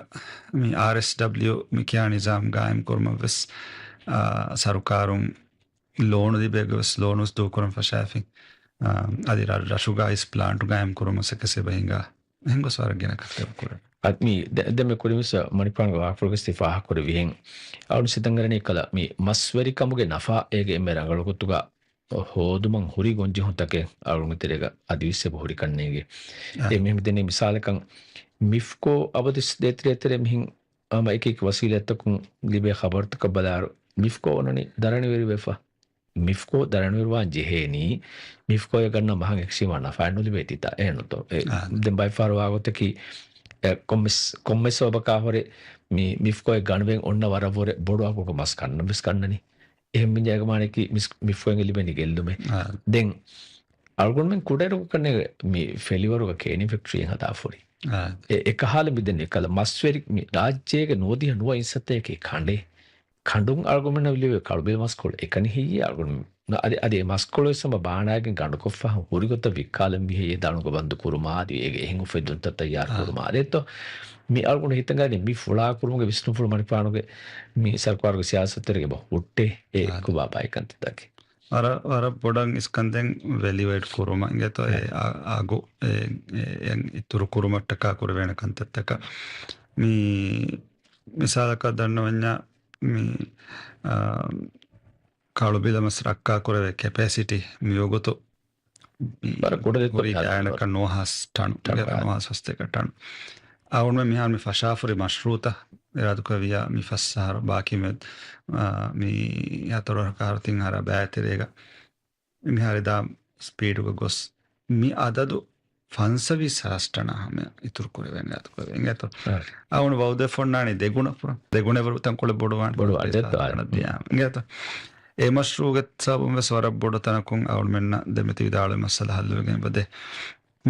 މި އާރްއެސްޑަބްލިޔު މި ކިޔާ ނިޒާމް ގާއިމް ކުރުމަށް ވެސް، އާ، ސަރުކާރުން ލޯނު ލިބޭ ގޮތް ވެސް ލޯނު ވެސް ދޫކުރަން ފަށާފި. އާ، އަދި ރަށް-، ރަށުގަ އައިސް ޕްލާންޓު ގާއިމް ކުރުމަށް ސެކެސް އެބަ ހިނގާ. އެހެން ގޮސް ވަރަށް ގިނަ ކަންތައް ކުރެވޭ. އަދި މި ދެ-، ދެންމެ ކުރިން ވެސް މަނިކުފާނުގެ ވާހަކަފުޅުގަސް ތި ފާހަގަކުރެއްވިހެން. އަޅުން ސިދަނގަރަނީ ކަލަ މި މަސްވެރިކަމުގެ ނަފާ އޭގެ އެންމެ ރަނގަޅު ގޮތުގަ ހޯދުމަށް ހުރި ގޮންޖެހުންތަކެއް އަޅުގަނޑު ތެރޭގަ އަދިވެސް އެބަ ހުރިކަންނޭނގެ. އާ. އެ މިހެން ދެނީ މިސާލަކަށް މިފްކޯ އަބަދުވެސް ދޭތެރޭތެރޭ މިހެން ހަމަ އެކި އެކި ވަސީލަތްތަކުން ލިބޭ ޚަބަރުތަކަށް ބަލާއިރު މިފްކޯ އޮންނަނީ ދަރަނިވެރިވެފަ. މިފްކޯ ދަރަނިވެރިވާން ޖެހޭނީ، މިފްކޯއެއް ގަންނަ މަހަށް އެކަށީމާ ނަފާއެއް ނުލިބޭތީތާ އެހެންނުތޯ؟ އެ، އާ. ދެން ބައެއްފަހަރު ވާގޮތަކީ، އެ، ކޮންމެސް-، ކޮންމެ ސަބަބަކާ ހުރެ މި މިފްކޯއެއް ގަނެވެން އޮންނަ ވަރަށްވުރެ ބޮޑު އަގުގަ މަސް ކަންނަން ވެސް ކަންނަނީ. އެހެން ވިންޏާގެ މާނައަކީ މިސް-، މިފްކޯއިން ލިބެނީ ގެއްލުމެއް. އާ. ދެން އަޅުގަނޑުމެން ކުޑައިރަކު ކަންނޭނގެ މި ފެލިވަރުގަ ކޭނި ފެކްޓްރީއެއް ހަދާފަ ހުރި. އާ. އެ، އެކަހާލަ މިދެން އެކަލަ މަސްވެރި މި ރާއްޖޭގެ ނުވަދިހަ ނުވަ އިންސައްތައަކީ ކަނޑޭ. ކަނޑުން އަޅުގަނޑުމެންނަށް ލިބޭ ކަޅުބިލަ މަސްކޮޅު އެކަނި ހެއްޔޭ އަޅުގަނޑު އަދި، އަދި އެ މަސްކޮޅު ވެސް ހަމަ ބާނާގެން ގަނޑުކޮށްފަ ހުރި ގޮތަށް ވިއްކާލަން ވީ ހެއްޔޭ ދަނޑުގަ ބަންދު ކުރުމާ އަދި އޭގެ އެހެން އުފެއްދުންތައް ތައްޔާރު އާ. ކުރުމާ އަދި އެއްތޯ މި އަޅުގަނޑު ހިތަށް އަރި މި ފުޅާ ކުރުމުގެ ވިސްނުންފުޅު މަނިކުފާނުގެ މި ސަރުކާރުގެ ސިޔާސަތުތެރޭގަ އެބަ ހުއްޓޭ އެ އާ. ކޮބާ ބައި ކަންތައްތަކެއް. ވަރަށް، ވަރަށް ބޮޑަށް އިސްކަންދެން ވެލިއު އެޑް ކުރުމަށް އިނގޭތޯ އެ އާ. އަ-، އަގު އެ، އެ، އެ އިތުރު ކުރުމަށްޓަކާ ކުރެވޭނެ ކަންތައްތަކަށް. މި މިސާލަކަށް ދަންނަވަންޏާ މި، އާ، ކަޅުބިލަ މަސް ރައްކާ ކުރެވޭ ކެޕޭސިޓީ މިވަގުތު މި ވަރަށް ކުޑަ ދެއްތޯ ހުރީ މިހާރު ގާތްގަނޑަކަށް ނުވަ ހާސް ޓަނު، ޓަނު އާ. ނުވަ ހާސް ފަސްތޭކަ ޓަނު. އަޅުގަނޑުމެން މިހާރު މި ފަށާފަ ހުރި މަޝްރޫއުތައް އިރާދަކުރެއްވިއްޔާ މި ފަސް އަހަރު ބާކީ މެ-، އާ، މި ހަތަރު އަހަރު ކަހަރު ތިން އަހަރާ ބައިތެރޭގަ މިހާރު އެދާ ސްޕީޑުގަ ގޮސް މި އަދަދު ފަންސަވީސް ހާސް ޓަނާ ހަމަ އިތުރު ކުރެވޭނެ އިރާދަކުރެވޭ އިނގޭތޯ. އާ. އަޅުގަނޑު ވައުދެއް ފޮންނާނީ ދެގުނަ ފުރަ. ދެގުނަ އެވަރު ތަންކޮޅެއް ބޮޑުވާނެ. ބޮޑުވާނެ. އިނގޭތޯ. އާ. އިނގޭތޯ. އެ މަޝްރޫއުގެ ސަބަބުން ވެސް ވަރަށް ބޮޑު ތަނަކުން އަޅުގަނޑުމެންނަށް ދެމެތި ވިދާޅުވި މައްސަލަ ހައްލުވެގެން އެބަދޭ.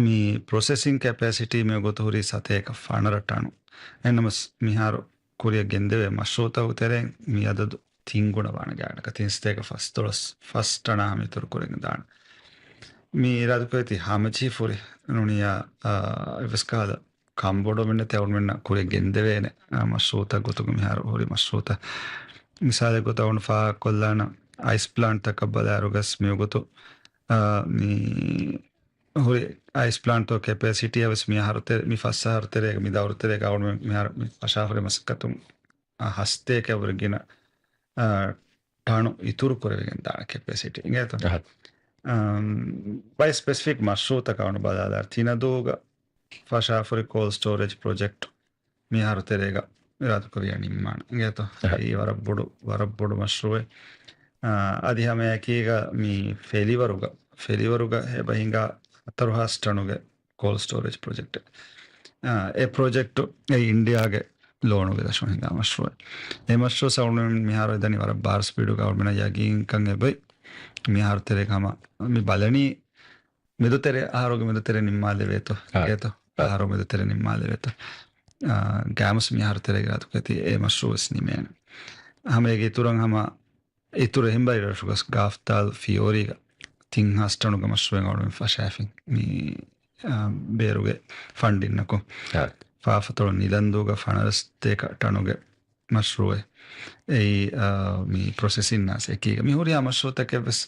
މި ޕްރޮސެސިން ކެޕޭސިޓީ މިވަގުތު ހުރީ ސަތޭކަ ފަނަރަ ޓަނު. އެހެންނަމަސް މިހާރު ކުރިއަށް ގެންދެވޭ މަޝްރޫއުތަކުގެ ތެރެއިން މި އަދަދު ތިން ގުނަ ވާނެ ގާތްގަނޑަކަށް ތިން ސަތޭކަ ފަސްދޮޅަސް ފަސް ޓަނާ ހަމަ އިތުރު ކުރެވިގެން ދާނެ. މި އިރާދަކުރެއްވީތީ ހަމަޖެހިފަ ހުރި ނޫނިއްޔާ، އާ، އެއްވެސް ކަހަލަ ކަންބޮޑުވުމެއް ނެތި އަޅުގަނޑުމެންނަށް ކުރިއަށް ގެންދެވޭނެ، އާ، މަޝްރޫއުތައް ގޮތުގަ މިހާރު ހުރި މަޝްރޫއުތައް. މިސާލެއް ގޮތަށް އަޅުގަނޑު ފާހަގަކޮށްލާނަން އައިސް ޕްލާންޓްތަކަށް ބަލާއިރުގަސް މިވަގުތު، އާ، މި ހުރި އައިސް ޕްލާންޓްތައް ކެޕޭސިޓީއަށް ވެސް މި އަހަރު ތެ-، މި ފަސް އަހަރު ތެރޭގަ، މި ދައުރު ތެރޭގަ އަޅުގަނޑު މިހާރު މި ފަށާފަ ހުރި މަސައްކަތުން އާ، ހަސަތޭކައަށްވުރެ ގިނަ، އާ، ޓަނު އިތުރު ކުރެވިގެން ދާނެ ކެޕޭސިޓީ އިނގޭތޯ. އަހަ. އަމް، ބައެއް ސްޕެސިފިކް މަޝްރޫއުތަކަށް އަޅުގަނޑު ބަލާލާ ތިނަދޫގަ ފަށާފަ ހުރި ކޯލްޑް ސްޓޯރޭޖް ޕްރޮޖެކްޓް މި އަހަރު ތެރޭގަ އިރާދަކުރިއަށް ނިންމާނެ އިނގޭތޯ. އަހަ. އެއީ ވަރަށް ބޮޑު، ވަރަށް ބޮޑު މަޝްރޫއެއް. އާ، އަދި ހަމައެކީގަ މި ފެލިވަރުގަ، ފެލިވަރުގަ އެބަ ހިނގާ ހަތަރު ހާސް ޓަނުގެ ކޯލްޑް ސްޓޯރޭޖް ޕްރޮޖެކްޓެއް. އާ، އެ ޕްރޮޖެކްޓު އެ އިންޑިއާގެ ލޯނުގެ ދަށުން ހިނގާ މަޝްރޫއެއް. އެ މަޝްރޫއަށް އަޅުގަނޑުމެން މިހާރު އެދަނީ ވަރަށް ބާރު ސްޕީޑުގަ އަޅުގަނޑުމެންނަށް ޔަގީންކަން އެބައި. މި އަހަރު ތެރޭގަ ހަމަ މި ބަލަނީ މެދުތެރެ، އަހަރުގެ މެދުތެރެ ނިންމާލެވޭތޯ. އާ. އޭތޯ؟ އާ. އަހަރު މެދުތެރެ ނިންމާލެވޭތޯ. އާ، ގާމުސް މި އަހަރު ތެރޭގެ ރާދުކޮށް އެތި އެ މަޝްރޫއު ވެސް ނިމޭނެ. ހަމަ އޭގެ އިތުރަށް ހަމަ އިތުރު އެހެން ބައި ރަށުގަސް ގާފްތާލް ފިޔޯރީގަ ތިން ހާސް ޓަނުގެ މަޝްރޫއެއް އަޅުގަނޑު ފަށާފިން. މި، އާ، ބޭރުގެ ފަންޑިންނަކު. އާ. ފާފަތޮޅު ނިލަންދޫގަ ފަނަރަސް ތޭކަ ޓަނުގެ މަޝްރޫއެއް. އެއީ، އާ، މި ޕްރޮސެސިން ނާސް އެކީގަ. މި ހުރިހާ މަޝްރޫއުތަކެއް ވެސް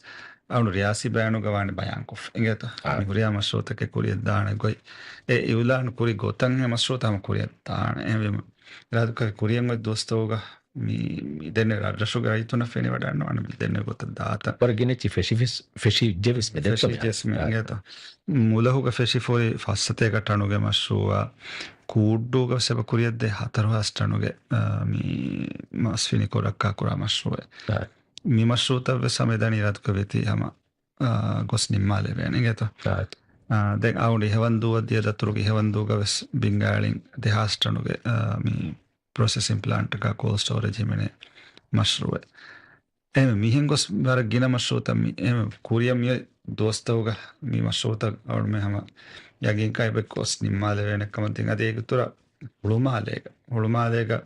އަޅު ރިޔާސީ ބަޔާނުގަ ވާނެ ބަޔާންކޮށްފަ. އިނގޭތޯ؟ އާ. މި ހުރިހާ މަޝްރޫއުތަކެއް ކުރިއަށް ދާނެ ގޮތް. އެ އިއުލާން ކުރި ގޮތަށް އެ މަޝްރޫއުތައް ހަމަ ކުރިއަށް ދާނެ. އެހެންވީމަ، އިރާދުކަރި ކުރިއަށް އޮތް ދުވަސްތަކުގަ މި، މި ދެންނެވި ރަށްރަށުގެ ރައްޔިތުންނަށް ފެނިވަޑައިގަންނަވާނެ މި ދެންނެވި ގޮތަށް ދާތަން. ވަރަށް ގިނަ އެއްޗެއް ފެށި ފެސް-، ފެށިއްޖެ ވެސް މި ދެއްކަމެއް. ފެށިއްޖެ ވެސް މި އާ. އިނގޭތޯ. މުލަހުގަ ފެށި ފޯރި ފައްސަތޭކަ ޓަނުގެ މަޝްރޫއާ، ކޫއްޑޫގަ ވެސް އެބަ ކުރިއަށްދޭ ހަތަރު ހާސް ޓަނުގެ، އާ، މި މަސް ފިނިކޮށް ރައްކާ ކުރާ މަޝްރޫއެއް. އާ. މި މަޝްރޫއުތައް ވެސް ހަމަ އެދަނީ އިރާދުކޮށް ވީތީ ހަމަ، އާ، ގޮސް ނިންމާލެވޭނެ އިނގޭތޯ. އާ. އާ، ދެން އަޅުގަނޑު އިހަވަންދޫއަށް ދިޔަ ދަތުރުގެ އިހަވަންދޫގަ ވެސް ބިންގާޅިން ދެހާސް ޓަނުގެ، އާ، މި ޕްރޮސެސިން ޕްލާންޓަކާ ކޯލްޑް ސްޓޯރޭޖް ހިމެނޭ މަޝްރޫއެއް. އެހެން މިހެން ގޮސް ވަރަށް ގިނަ މަޝްރޫއުތައް މި އެހެން ކުރިއަށް މި ދުވަސްތަކުގަ މި މަޝްރޫއުތައް އަޅުމެ ހަމަ ޔަގީންކަން އެބަ ގޮސް ނިންމާލެވޭނެ ކަމަށް ދިން. އަދި އޭގެ އިތުރަށް ހުޅުމާލޭގަ، ހުޅުމާލޭގަ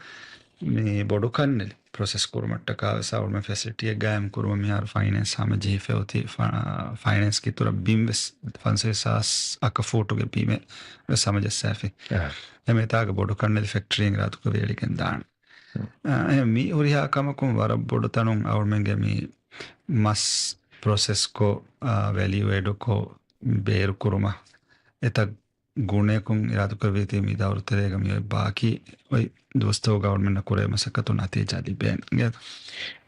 މި ބޮޑު ކަންނެލި ޕްރޮސެސް ކުރުމަށްޓަކާ ވެސް އަޅުމެ ފެސިލިޓީއެއް ގާއިމް ކުރުމަށް މިހާރު ފައިނޭންސް ހަމަޖެހިފައި އޮތީ. ފަ-، ފައިނޭންސްގެ އިތުރަށް ބިން ވެސް ފަންސަވީސް ހާސް އަކަ ފޫޓުގެ ބިމެއް ވެސް ހަމަޖައްސާފި. އާ. އެމެތާގަ ބޮޑު ކަންނެލި ފެކްޓަރީއެއް އިރާދުކޮށް ވޭޅިގެން ދާނެ. އާ، އެހެން މި ހުރިހާ ކަމަކުން ވަރަށް ބޮޑު ތަނުން އަޅުމެންގެ މި މަސް ޕްރޮސެސްކޮށް، އާ، ވެލިއު އެޑުކޮށް ބޭރުކުރުމަށް އެތައް ގުނައަކުން އިރާދުކުރެއްވީތީ މި ދައުރުތެރޭގަ މި އޮތް ބާކީ އޮތް ދުވަސްތަކުގަ އަޅުމެންނަށް ކުރެވޭ މަސައްކަތުން ނަތީޖާ ލިބޭނެ.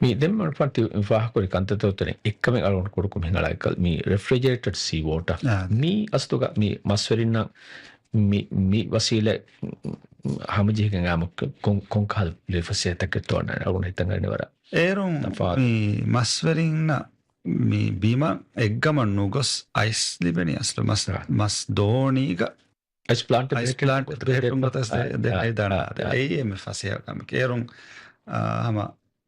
މި ދެން މަޑުފަންތި ފާހަގަކުރި ކަންތައްތަކުން އެއްކަމެއް އަޅުގަނޑު ކުޑަކޮށް މިހެން އަޅާއެކަލް މި ރެފްރިޖަރޭޓަޑް ސީ ވޯޓަ. އާ. މި އަސްލުގަ މި މަސްވެރިންނަށް މި، މި ވަސީލަތް ހަމަޖެހިގެން އާމު ކޮން، ކޮންކަހަލަ ލިބޭ ފަސޭހަތަކެއްތޯ އަޅުގަނޑު ހިތަށް އަރިނެ ވަރަށް. އޭރުން ތަފާތު. މި މަސްވެރިންނަށް މި ބިމަށް އެއްގަމަށް ނުގޮސް އައިސް ލިބެނީ އަސްލު މަސް، އާ. މަސް ދޯނީގަ އައިސް ޕްލާންޓް އައިސް ބެހެއްޓުން ޕްލާންޓް ބެހެއްޓުން ގޮތަށް ދެ-، އާ، ދެ-، އާ، ދެ-، ދާނެ. އާ، އާ. އެއީ އެންމެ ފަސޭހަ ކަމެކޭ. އޭރުން، އާ، ހަމަ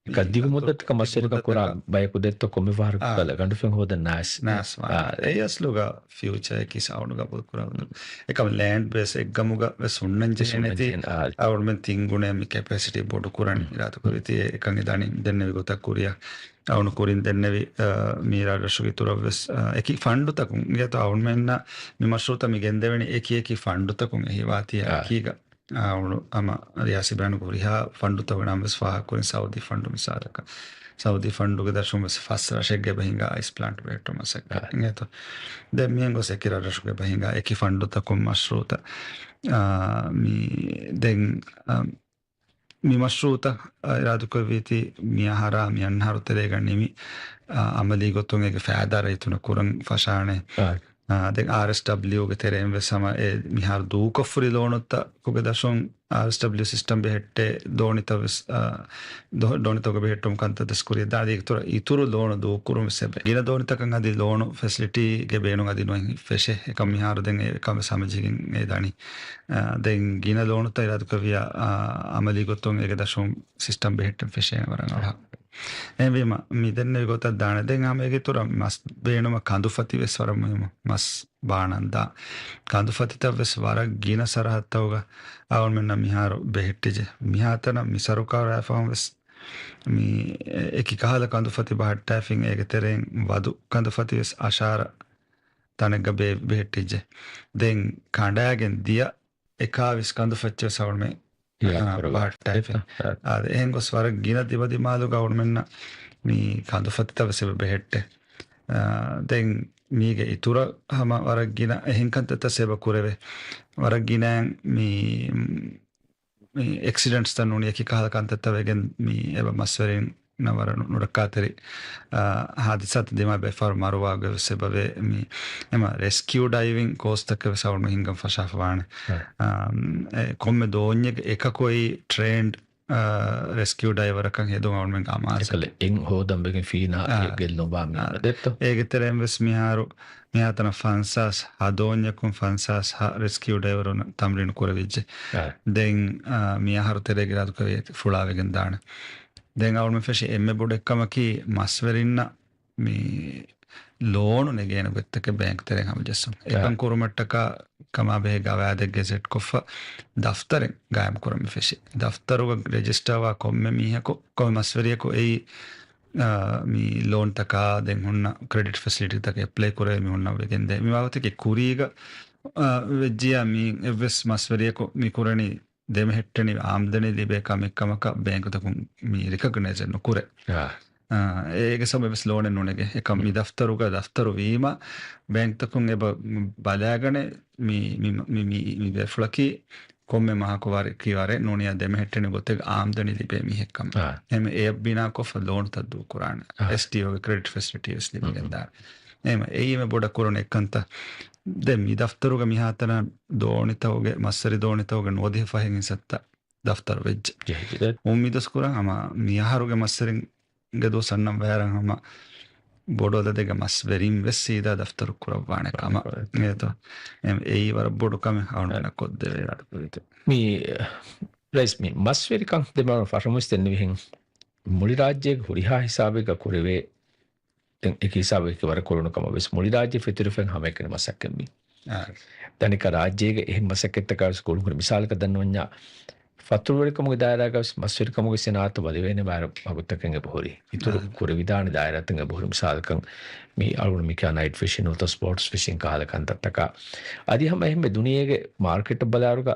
އެކަ ދިގު މުއްދަތަކަށް މަސްވެރިކަން ކުރާ ބަޔަކު ދެއްތޯ ކޮންމެ ފަހަރަކު އާ. ކަލަ ގަނޑުފެން ހޯދަން ނާސް. ނާސް ވާނެ. އާ. އެއީ އަސްލުގަ ފިއުޗަރ އެކީ ސައުންޑް ގަބޫލު ކުރާ. އެކަމަ ލޭންޑް ބޭސް އެއްގަމުގަ ވެސް ހުންނަން ޖެހޭނެތީ. ހުންނަން ޖެހޭނެ، އާ. އަޅުމެން ތިން ގުނައެއް މި ކެޕޭސިޓީ ބޮޑު ކުރަން އިރާދަކުރެއްވީތީ އެކަން އެދަނީ ދެންނެވި ގޮތަށް ކުރިއަށް. އަޅުން ކުރިން ދެންނެވި، އާ، މި ރަށްރަށުގެ އިތުރަށް ވެސް، އާ، އެކި ފަންޑުތަކުން އިނގޭތޯ އަޅުމެންނަށް މި މަޝްރޫއުތައް މި ގެންދެވެނީ އެކި އެކި ފަންޑުތަކުން އެހީވާތީ އާ. އެކީގަ. އާ، އަޅު ހަމަ ރިޔާސީ ބަޔާނުގެ ހުރިހާ ފަންޑުތަކުގެ ނަން ވެސް ފާހަގަކުރިން ސައުދީ ފަންޑު މިސާލަކަށް. ސައުދީ ފަންޑުގެ ދަށުން ވެސް ފަސް ރަށެއްގެ އެބަ ހިނގާ އައިސް ޕްލާންޓް ބެހެއްޓުމަށް އާ. އިނގޭތޯ. ދެން މިހެން ގޮސް އެކި ރަށްރަށުގެ އެބަ ހިނގާ އެކި ފަންޑުތަކުން މަޝްރޫއުތައް. އާ، މި ދެން، އާ، މި މަޝްރޫއުތައް، އާ، އިރާދަކުރެއްވީތީ މި އަހަރާ މި އަންހާރު ތެރޭގަ ނިމި، އާ، އަމަލީ ގޮތުން އޭގެ ފައިދާ ރައްޔިތުންނަށް ކުރަން ފަށާނެ. އާ. އާ، ދެން އާރްއެސްޑަބްލިޔޫގެ ތެރެއިން ވެސް ހަމަ އެ މިހާރު ދޫކޮށްފުރި ލޯނުތަކުގެ ދަށުން އާރްއެސްޑަބްލިޔޫ ސިސްޓަމް ބެހެއްޓޭ ދޯނިތައް ވެސް، އާ، ދޯ-، ދޯނިތަކުގެ ބެހެއްޓުމަށް ކަންތައް ވެސް ކުރިއަށް ދާނެ. އޭގެ އިތުރަށް އިތުރު ލޯނު ދޫކުރުން ވެސް އެބަ. ގިނަ ދޯނިތަކަށް އަދި ލޯނު ފެސިލިޓީގެ ބޭނުން އަދި ނުވެ ފެށޭ. އެކަމް މިހާރު ދެން އެކަން ވެސް ހަމަޖެހިގެން އެ ދަނީ. އާ، ދެން ގިނަ ލޯނުތައް އިރާދަކުރެއްވިއްޔާ، އާ، އަމަލީ ގޮތުން އޭގެ ދަށުން ސިސްޓަމް ބެހެއްޓެން ފެށޭނެ ވަރަށް އަވަހަށް. އެހެންވީމަ، މި ދެންނެވި ގޮތަށް ދާނެ. ދެން ހަމަ އޭގެ އިތުރަށް މަސް ބޭނުމަށް ކަނދުފަތި ވެސް ވަރަށް މުހިއްމު. މަސް ބާނަން ދާ ކަނދުފަތިތައް ވެސް ވަރަށް ގިނަ ސަރަހައްދުތަކުގަ އަޅުމެންނަށް މިހާރު ބެހެއްޓިއްޖެ. މިހާތަނަށް މި ސަރުކާރާ އައިފަހުން ވެސް މި އެކި ކަހަލަ ކަނދުފަތި ބަހައްޓާފިން އޭގެ ތެރެއިން ވަދު ކަނދުފަތި ވެސް އަށާރަ ތަނެއްގަ ބޭ-، ބެހެއްޓިއްޖެ. ދެން ކަނޑާގެން ދިޔަ އެކާވީސް ކަނދުފައްޗެއް ސަވަރމެ އާ، ބަހައްޓާފި. އާ. އާ، އެހެން ގޮސް ވަރަށް ގިނަ ދިމަދިމާލުގަ އަޅުމެންނަށް މި ކަނދުފަތިތައް ވެސް އެބަ ބެހެއްޓޭ. އާ، ދެން މީގެ އިތުރަށް ހަމަ ވަރަށް ގިނަ އެހެން ކަންތައްތައް އެބަ ކުރެވޭ. ވަރަށް ގިނައިން މި، މި އެކްސިޑެންޓްސްތައް ނޫނީ އެކި ކަހަލަ ކަންތައްތައް ވެގެން މި އެބަ މަސްވެރިން ނަ ވަރަށް ނު-، ނުރައްކާތެރި، އާ، ހާދިސާތައް ދިމާ ބޭފާރު މަރުވާގޮތް ވެސް އެބަވޭ. މި އެމަ ރެސްކިއު ޑައިވިން ކޯސްތަކެއް ވެސް އަޅުގަނޑު ހިންގަން ފަށާފަ ވާނެ. އާ. އާ، އެ ކޮންމެ ދޯންޏެއްގެ އެކަކު އެއީ ޓްރޭންޑް، އާ، ރެސްކިއު ޑައިވަރަކަށް ހެދުން އަޅުގަނޑުމެންގެ އަމާޒަތް. އެކަލަ އެން ހޯދަން ވެގެން ފީނާ އާ. އެ ގެއްލުން ވާ މި އާ. ދެއްތޯ؟ އޭގެ ތެރެއިން ވެސް މިހާރު މިހާތަނަށް ފަންސާސް ހަ ދޯންޏަކުން ފަންސާސް ހަ ރެސްކިއު ޑައިވަރުން ތަމްރީނު ކުރެވިއްޖެ. އާ. ދެން، އާ، މި އަހަރު ތެރޭގެ އިރާދަކުރެއްވިއްޔާ ފުޅާވެގެން ދާނެ. ދެން އަޅުމެން ފެށި އެންމެ ބޮޑު އެއްކަމަކީ މަސްވެރިންނަށް މި ލޯނު ނެގޭނެ ގޮތްތަކެއް ބޭންކް ތެރެއިން ހަމަޖެއްސުން. އެކަން ކުރުމަށްޓަކާ ކަމާ ބެހޭ ގަވާއިދެއް ގެޒެޓް ކޮށްފަ ދަފްތަރެއް ގާއިމް ކުރަން މި ފެށި. ދަފްތަރުގަ ރެޖިސްޓާވާ ކޮންމެ މީހަކު، ކޮންމެ މަސްވެރިޔަކު އެއީ، އާ، މި ލޯންތަކާ ދެން ހުންނަ ކްރެޑިޓް ފެސިލިޓީތަކަށް އެޕްލައި ކުރެވޭ މީހުންނަށް ވެގެންދޭ. މި ވާގޮތަކީ ކުރީގަ، އާ، ވެއްޖިޔާ މި އެއްވެސް މަސްވެރިޔަކު މި ކުރަނީ ދެމެހެއްޓެނި އާމްދަނީ ލިބޭ ކަމެއް ކަމަކަށް ބޭންކުތަކުން މި ރިކޮގްނައިޒެއް ނުކުރޭ. އާ. އާ، އޭގެ ސަބަބު ވެސް ލޯނެއް ނުނެގޭ. އެކަމް މި ދަފްތަރުގަ ދަފްތަރު ވީމަ ބޭންކުތަކުން އެބަ ބަލާގަނެ މި، މި، މި، މި، މި ބޭފުޅަކީ ކޮންމެ މަހަކު ވަރެއް ކީ ވަރެއް ނޫނިޔާ ދެމެހެއްޓެނި ގޮތެއް އާމްދަނީ ލިބޭ މީހެއް ކަމަށް. އާ. އެހެން އެއަށް ބިނާކޮށްފަ ލޯނުތައް ދޫކުރާނެ. އާ. އެސްޑީއޯގެ ކްރެޑިޓް ފެސިލިޓީ ވެސް ލިބިގެންދާނެ. އެހެން އެއީ މި ބޮޑަށް ކުރުނު އެއްކަންތައް. ދެން މި ދަފްތަރުގަ މިހާތަނަށް ދޯނިތަކުގެ، މަސްވެރި ދޯނިތަކުގެ ނުވަދިހަ ފަހެއް އިން ސައްތަ ދަފްތަރު ވެއްޖެ. ޖެހިޖެ. އުއްމީދުވެސް ކުރަން ހަމަ މި އަހަރުގެ މަސްވެރިންގެ ދުވަސް އަންނަން ވަޔަރަށް ހަމަ ބޮޑު އަދަދެއްގެ މަސްވެރިން ވެސް ސީދާ ދަފްތަރު ކުރައްވާނެ ކަމަށް. އެހެންތޯ؟ އެ-، އެއީ ވަރަށް ބޮޑު ކަމެއް އަޅުގަނޑަށް ކޮށްދެވޭ. މި، ރައީސް، މި މަސްވެރިކަން ދެމީހުން ފަށަމުވެސް ދެންނެވިހެން މުޅި ރާއްޖޭގެ ހުރިހާ ހިސާބެއްގަ ކުރެވޭ ދެން އެކި ހިސާބަކީ ވަރަށް ކުރުނު ކަމަށް ވެސް މުޅި ރާއްޖެ ފެތުރިފައި ހަމައެކަނި މަސައްކަތް މީ. އާ. ދަނެކަ ރާއްޖޭގެ އެހެން މަސައްކަތްތަކާ ވެސް ގުޅުންހުރި މިސާލަކަށް ދަންނަވަންޏާ، ފަތުރުވެރިކަމުގެ ދާއިރާގަ ވެސް މަސްވެރިކަމުގެ ސެނާއަތު ބަލިވޭނެ ވަރަށް ވަގުތަކަށް އެބަހުރި. އިތުރު އާ. ކުރެވިދާނެ ދާއިރާތައް އެބަހުރި. މިސާލަކަށް މި އަޅުގަނޑު މި ކިޔާ ނައިޓް ފިޝިން ނުވަތަ ސްޕޯޓްސް ފިޝިން ކަހަލަ ކަންތައްތަކާ. އަދި ހަމަ އެހެންމެ ދުނިޔޭގެ މާރކެޓަށް ބަލާއިރުގަ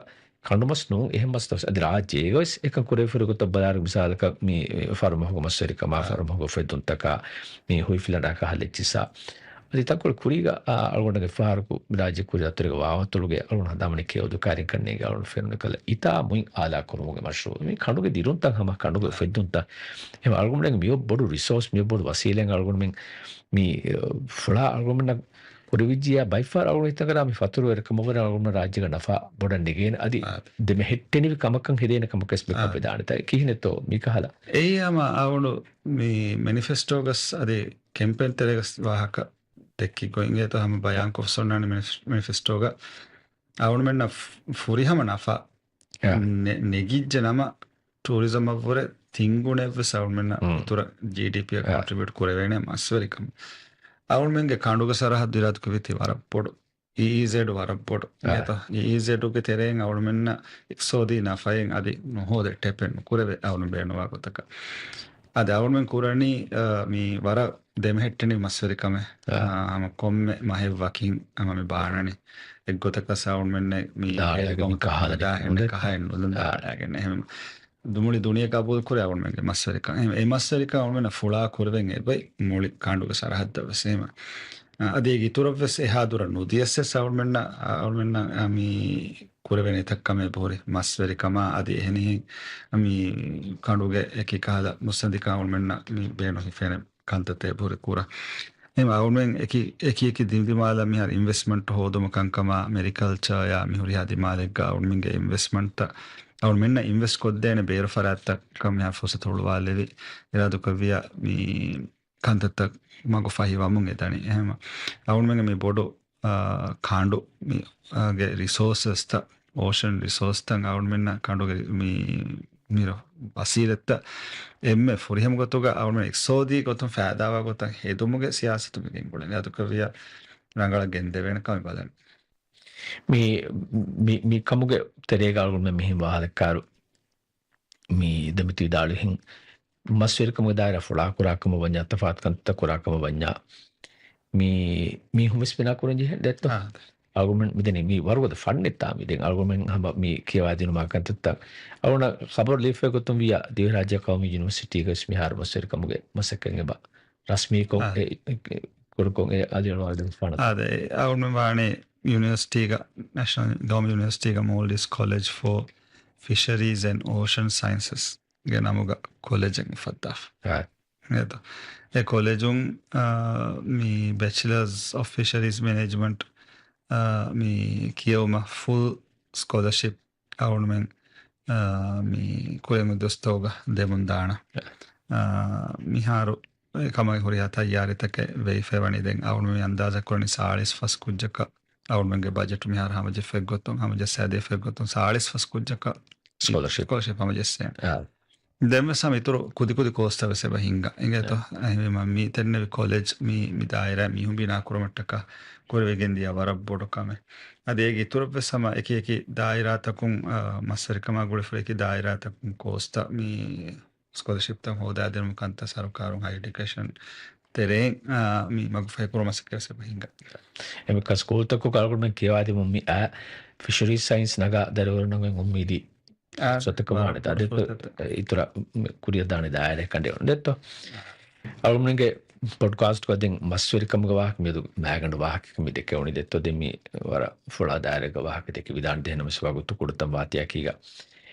ކަނޑުމަސް ނޫން އެހެން މަސްތައް ވެސް އަދި ރާއްޖޭގަ ވެސް އެކަން ކުރެވިފައި ގޮތަށް ބަލާއިރު މިސާލަކަށް މި ފަރުމަހުގެ މަސްވެރިކަމާ، އާ. ފަރުމަހުގެ އުފެއްދުންތަކާ، މި ހުއިފިލަނޑާ ކަހަލަ އެއްޗިއްސާ. އަދި ތަންކޮޅެއް ކުރީގަ، އާ، އަޅުގަނޑުގެ ފަހަރަކު މި ރާއްޖެ ކުރި ދަތުރުގެ ވާވަތުޅުގެ އަޅުގަނޑު ހަނދާންވަނީ ކެޔޮ ދުކާރިން ކަންނޭނގެ އަޅުގަނޑު ފެނުނު ކަލަ އިތާ މުއިން އާލާ ކުރުމުގެ މަޝްރޫއު. މި ކަނޑުގެ ދިރުންތައް ހަމަ ކަނޑުގެ އުފެއްދުންތައް. އެހެން އަޅުގަނޑުމެން މިއޮތް ބޮޑު ރިސޯސް، މިއޮތް ބޮޑު ވަސީލަތް އަޅުގަނޑުމެން މި، އަ، ފުޅާ އަޅުގަނޑުމެންނަށް ކުރެވިއްޖިޔާ ބައިފަހަރު އަޅުގަނޑު ހިތަށް އަރާ މި ފަތުރުވެރިކަމަށް ވަރަށް އަޅުގަނޑު ރާއްޖޭގަ ނަފާ ބޮޑަށް ނެގޭނެ. އަދި އާ. ދެމެހެއްޓެނިވި ކަމަކަށް ހެދޭނެ ކަމަކަށް ވެސް މި އާ. ކޮށްފައިދާނެތާ ކިހިނެއްތޯ މި ކަހަލަ؟ އެއީ ހަމަ އަޅުގަނޑު މި މެނިފެސްޓޯގަސް އަދި ކެމްޕޭން ތެރޭގަސް ވާހަކަ ދެއްކި ގޮތް އިނގޭތޯ ހަމަ ބަޔާން ކޮށްފަ އޮންނާނެ މެނިފެ-، މެނިފެސްޓޯގަ އަޅުގަނޑުމެންނަށް ފު-، ފުރިހަމަ ނަފާ އާ. ނެ-، ނެގިއްޖެ ނަމަ، ޓޫރިޒަމަށްވުރެ ތިންގުނެއްވެސް އަޅުމެންނަށް މް. އިތުރަށް ޖީޑީޕީއަށް އާ. ކޮންޓްރިބިއުޓް ކުރެވޭނެ މަސްވެރިކަމަށް. އަޅުމެންގެ ކަނޑުގެ ސަރަހައްދު އިރާދަކުރެވިތީ ވަރަށް ބޮޑު. އީއީޒެޑް ވަރަށް ބޮޑު. އާ. އިނގޭތޯ؟ އީއީޒެޑުގެ ތެރެއިން އަޅުމެންނަށް އިޤްތިޞާދީ ނަފައެއް އަދި ނުހޯދޭ ޓެޕެއް ނުކުރެވޭ އަޅުމެން ބޭނުންވާ ގޮތަކަށް. އަދި އަޅުމެން ކުރަނީ، އާ، މި ވަރަށް ދެމެހެއްޓެނިވި މަސްވެރިކަމެއް. އާ. އާ، ހަމަ ކޮންމެ މަހެއް ވަކިން ހަމަ މި ބާނަނީ. އެއްގޮތަކަށް އަޅުމެންނެއް މި ދާން އެއްގޮތަކަށް ކަހަލަ ދާހެން ކަހައިން ނުލަން އާ. ދާން އަޅާގެން. އެހެން ދުމުޅި ދުނިޔެ ގަބޫލު ކުރޭ އަޅުމެންގެ މަސްވެރިކަން. އެހެން އެ މަސްވެރިކަން އަޅުމެންނަށް ފުޅާ ކުރެވެން އެބައި މުޅި ކަނޑުގެ ސަރަހައްދަށް ވެސް އެހެން. އަ، އަދި އޭގެ އިތުރަށް ވެސް އެހާ ދުރަށް ނުދިޔަސް ވެސް އަޅުމެންނަށް، އަ، އަޅުމެންނަށް، އަ، މި ކުރެވޭނެ އެތައް ކަމެއް އެބަހުރި މަސްވެރިކަމާ އަދި އެހެނިހެން މި ކަނޑުގެ އެކި ކަހަލަ މުއްސަނދިކަން އަޅުމެންނަށް މި ބޭނުން ހިފޭނެ ކަންތައްތައް އެބަހުރި ކުރަން. އެހެން އަޅުމެން އެކި، އެކި އެކި ދިމްދިމާލަށް މިހާރު އިންވެސްޓްމަންޓް ހޯދުމަށް ކަންކަމާ، މެރިކަލްޗަރ އާ މި ހުރިހާ ދިމާލެއްގަ އަޅުމެންގެ އިންވެސްޓްމަންޓްތައް، އަޅުމެންނަށް އިންވެސްޓް ކޮށްދޭނެ ބޭރު ފަރާތްތަކަށް މިހާރު ފުރުސަތު ހުޅުވާލެވި، އިރާދަކުރެއްވިއްޔާ މި ކަންތައްތައް މަގު ފަހި ވަމުން އެދަނީ. އެހެން އަޅުމެންގެ މި ބޮޑު، އާ، ކަނޑު މި، އާ، ގެ ރިސޯސަސްތައް، އޯޝަން ރިސޯސްތައް އަޅުމެންނަށް ކަނޑުގެ މި، މި ވަސީލަތްތައް އެންމެ ފުރިހަމަ ގޮތުގަ އަޅުމެން އިޤްތިޞާދީ ގޮތުން ފައިދާވާ ގޮތަށް ހެދުމުގެ ސިޔާސަތު މި ގެންގުޅެނީ. އިރާދަކުރެއްވިއްޔާ ރަނގަޅަށް ގެންދެވޭނެ ކަމެއް ބަލަން. މި، މި، މި ކަމުގެ ތެރޭގަ އަޅުގަނޑުމެން މިހެން ވާހަކަކާރު މި ދެމިތި ވިދާޅުވިހެން މަސްވެރިކަމުގެ ދާއިރާ ފުޅާ ކުރާ ކަމަށް ވަންޏާ، ތަފާތު ކަންތައް ކުރާ ކަމަށް ވަންޏާ، މި، މީހުން ވެސް ބިނާ ކުރަން ޖެހޭ ދެއްތޯ؟ އާ. އަޅުގަނޑުމެން މިދެނީ މި ވަރުގަދަ ފަންނެއްތާ މި ދެން އަޅުގަނޑުމެން ހަމަ މި ކިޔަވާދިނުމާ ކަންތައްތައް. އަޅުގަނޑަށް ޚަބަރު ލިޔެފައި ގޮތުން ވިއްޔާ ދިވެހިރާއްޖެ ޤައުމީ ޔުނިވަރސިޓީގަ ވެސް މިހާރު މަސްވެރިކަމުގެ މަސައްކަތް އެބަ ރަސްމީކޮށް، އާ. އެ، އެ، ކުރުކޮށް އެ އަލިއަޅުވާ ދެން ފާނަ. އާދެ، އަޅުގަނޑުމެން ވާނީ ޔުނިވަރސިޓީގަ، ނެޝަނަލް ގައުމީ ޔުނިވަރސިޓީގަ މޯލްޑިވްސް ކޮލެޖް ފޯ ފިޝަރީޒް އެންޑް އޯޝަން ސައިންސަސް ގެ ނަމުގަ ކޮލެޖެއް އުފައްދާފަ. އާ. އެ ކޮލެޖުން، އާ، މި ބެޗިލަރސް އޮފް ފިޝަރީޒް މެނޭޖްމަންޓް، އާ، މި ކިޔެވުމަށް ފުލް ސްކޮލަޝިޕް އަޅުގަނޑުމެން، އާ، މި ކުރިއަށް ދުވަސްތަކުގަ ދެމުން ދާނަ. އާ، މިހާރު އެ ކަމަށް ހުރިހާ ތައްޔާރީތަކެއް ވެއިފައިވަނީ. ދެން އަޅުގަނޑުމެން އަންދާޒާ ކުރަނީ ސާޅީސް ފަސް ކުއްޖަކަށް އަޅުގަނޑުގެ ބަޖެޓު މިހާރު ހަމަޖެއްފައިގޮތުން، ހަމަޖައްސާދީފައިގޮތުން ސާޅީސް ފަސް ކުއްޖަކަށް ސްކޮލަޝިޕް. ސްކޮލަޝިޕް ހަމަޖެއްސޭނެ. އާ. ދެންވެސް ހަމަ އިތުރު ކުދިކުދި ކޯސްތައް ވެސް އެބަ ހިންގާ. އިނގޭތޯ؟ އެ. އެހެންވީމަ މި ތެންނެވި ކޮލެޖް މި، މި ދާއިރާ މީހުން ބިނާ ކުރުމަށްޓަކާ ކުރެވިގެން ދިޔަ ވަރަށް ބޮޑު ކަމެއް. އަދި އޭގެ އިތުރަށްވެސް ހަމަ އެކި އެކި ދާއިރާތަކުން، އާ، މަސްވެރިކަމާ ގުޅިފައި އެކި ދާއިރާތަކުން ކޯސްތައް މި ސްކޮލަޝިޕްތައް ހޯދާދިނުމަށް ކަންތައް ސަރުކާރުން ހަޔަރ އެޑިއުކޭޝަން ތެރެއިން، އާ، މި މަގުފަހިކުރުމަށް ސެކްޓަރ ސެބަ ހިނގާ. އެމެ ކަސް ސްކޫލްތަކު ކަޅުގަނޑުމެން ކިޔަވާދިމުން މި އާ ފިޝަރީޒް ސައިންސް ނަގާ ދަރިވަރުންނަށް އުއްމީދީ އާ، ސޮތަކަށް ވާނެ. އަދި ފުރުސަތު. އިތުރަށް ކުރިއަށް ދާނެ ދާއިރާ ކަނޑެއް އޮންނަ ދެއްތޯ. އަޅުމެންގެ ޕޮޑްކާސްޓްގަ ދެން މަސްވެރިކަމުގެ ވާހަކަ މިއަދު މާގަނޑު ވާހަކަ މި ދެކެވުނީ ދެއްތޯ. ދެން މި ވަރަށް ފުޅާ ދާއިރާގެ ވާހަކަ ދެކެވިދާނެ ދެން ނަމަވެސް ވަގުތު ކުޑަތައް ވާތީއަކީގަ.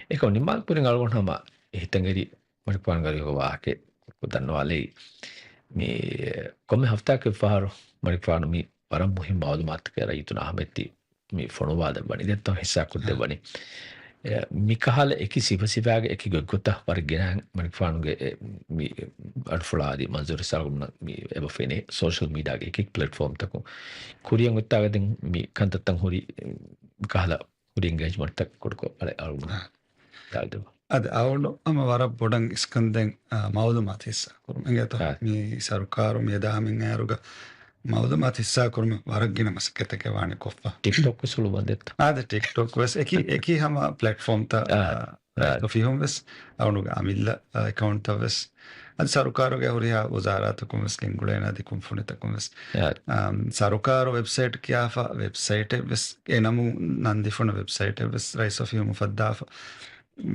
އެކަމަ ނިންމާލު ކުރިން އަޅުގަނޑު ހަމަ ހިތަށް އެރި މަނިކުފާނު ގަރީހުގެ ވާހަކަ ދަންނަވާލައި. މި ކޮންމެ ހަފްތާއަކަށް ފަހަރު މަނިކުފާނު މި ވަރަށް މުހިންމު މައުލޫމާތުތަކެއް ރައްޔިތުން އަހަމެއްދީ މި ފޮނުވާލައްވަނީ ދެއްތޯ ހިއްސާ ކޮށްދެއްވަނީ. އެ، މިކަހަލަ އެކި ސިފަ ސިފައިގެ އެކި ގޮތްގޮތަށް ވަރަށް ގިނަ މަނިކުފާނުގެ އެ، މި އަޑުފުޅާ އަދި މަންޒޫރު ސާގުމްނަށް މި އެބަ ފެނޭ ސޯޝަލް މީޑިއާގެ އެކި ޕްލެޓްފޯމްތަކުން. ކުރިއަށް އޮތްތާގަ ދެން މި ކަންތައްތައް ހުރި ކަހަލަ ހުރި އެންގޭޖްމަންޓްތައް ކުޑަކޮށް އަޅެ އަޅުގަނޑު އާ. ދާދެވުން. އަދި އަޅުގަނޑު ހަމަ ވަރަށް ބޮޑަށް އިސްކަންދެން، އާ، މައުލޫމާތު ހިއްސާ ކުރުން. އިނގޭތޯ؟ އާ. މި ސަރުކާރު މި އެދާ ހަމައިން އައިރުގަ މައުލޫމާތު ހިއްސާ ކުރުމަށް ވަރަށް ގިނަ މަސައްކަތެއް ވާނެ ކޮށްފަ. ޓިކްޓޮކް ވެސް ހުޅުވަން ދެއްތޯ؟ އާދެ، ޓިކްޓޮކް ވެސް އެކި، އެކި ހަމަ ޕްލެޓްފޯމްތައް، އާ. އާ، އާ. ފިހުން ވެސް އަޅުގަނޑުގެ އަމިއްލަ، އާ، އެކައުންޓްތައް ވެސް އަދި ސަރުކާރުގެ ހުރިހާ ވުޒާރާތަކުން ވެސް ގެންގުޅޭނެ އަދި ކުންފުނިތަކުން ވެސް. އާ. އަމް، ސަރުކާރު ވެބްސައިޓް ކިޔާފަ ވެބްސައިޓެއް ވެސް އެ ނަމު ނަން ދިފުނު ވެބްސައިޓެއް ވެސް ރައީސް އޮފީހުން އުފައްދާފަ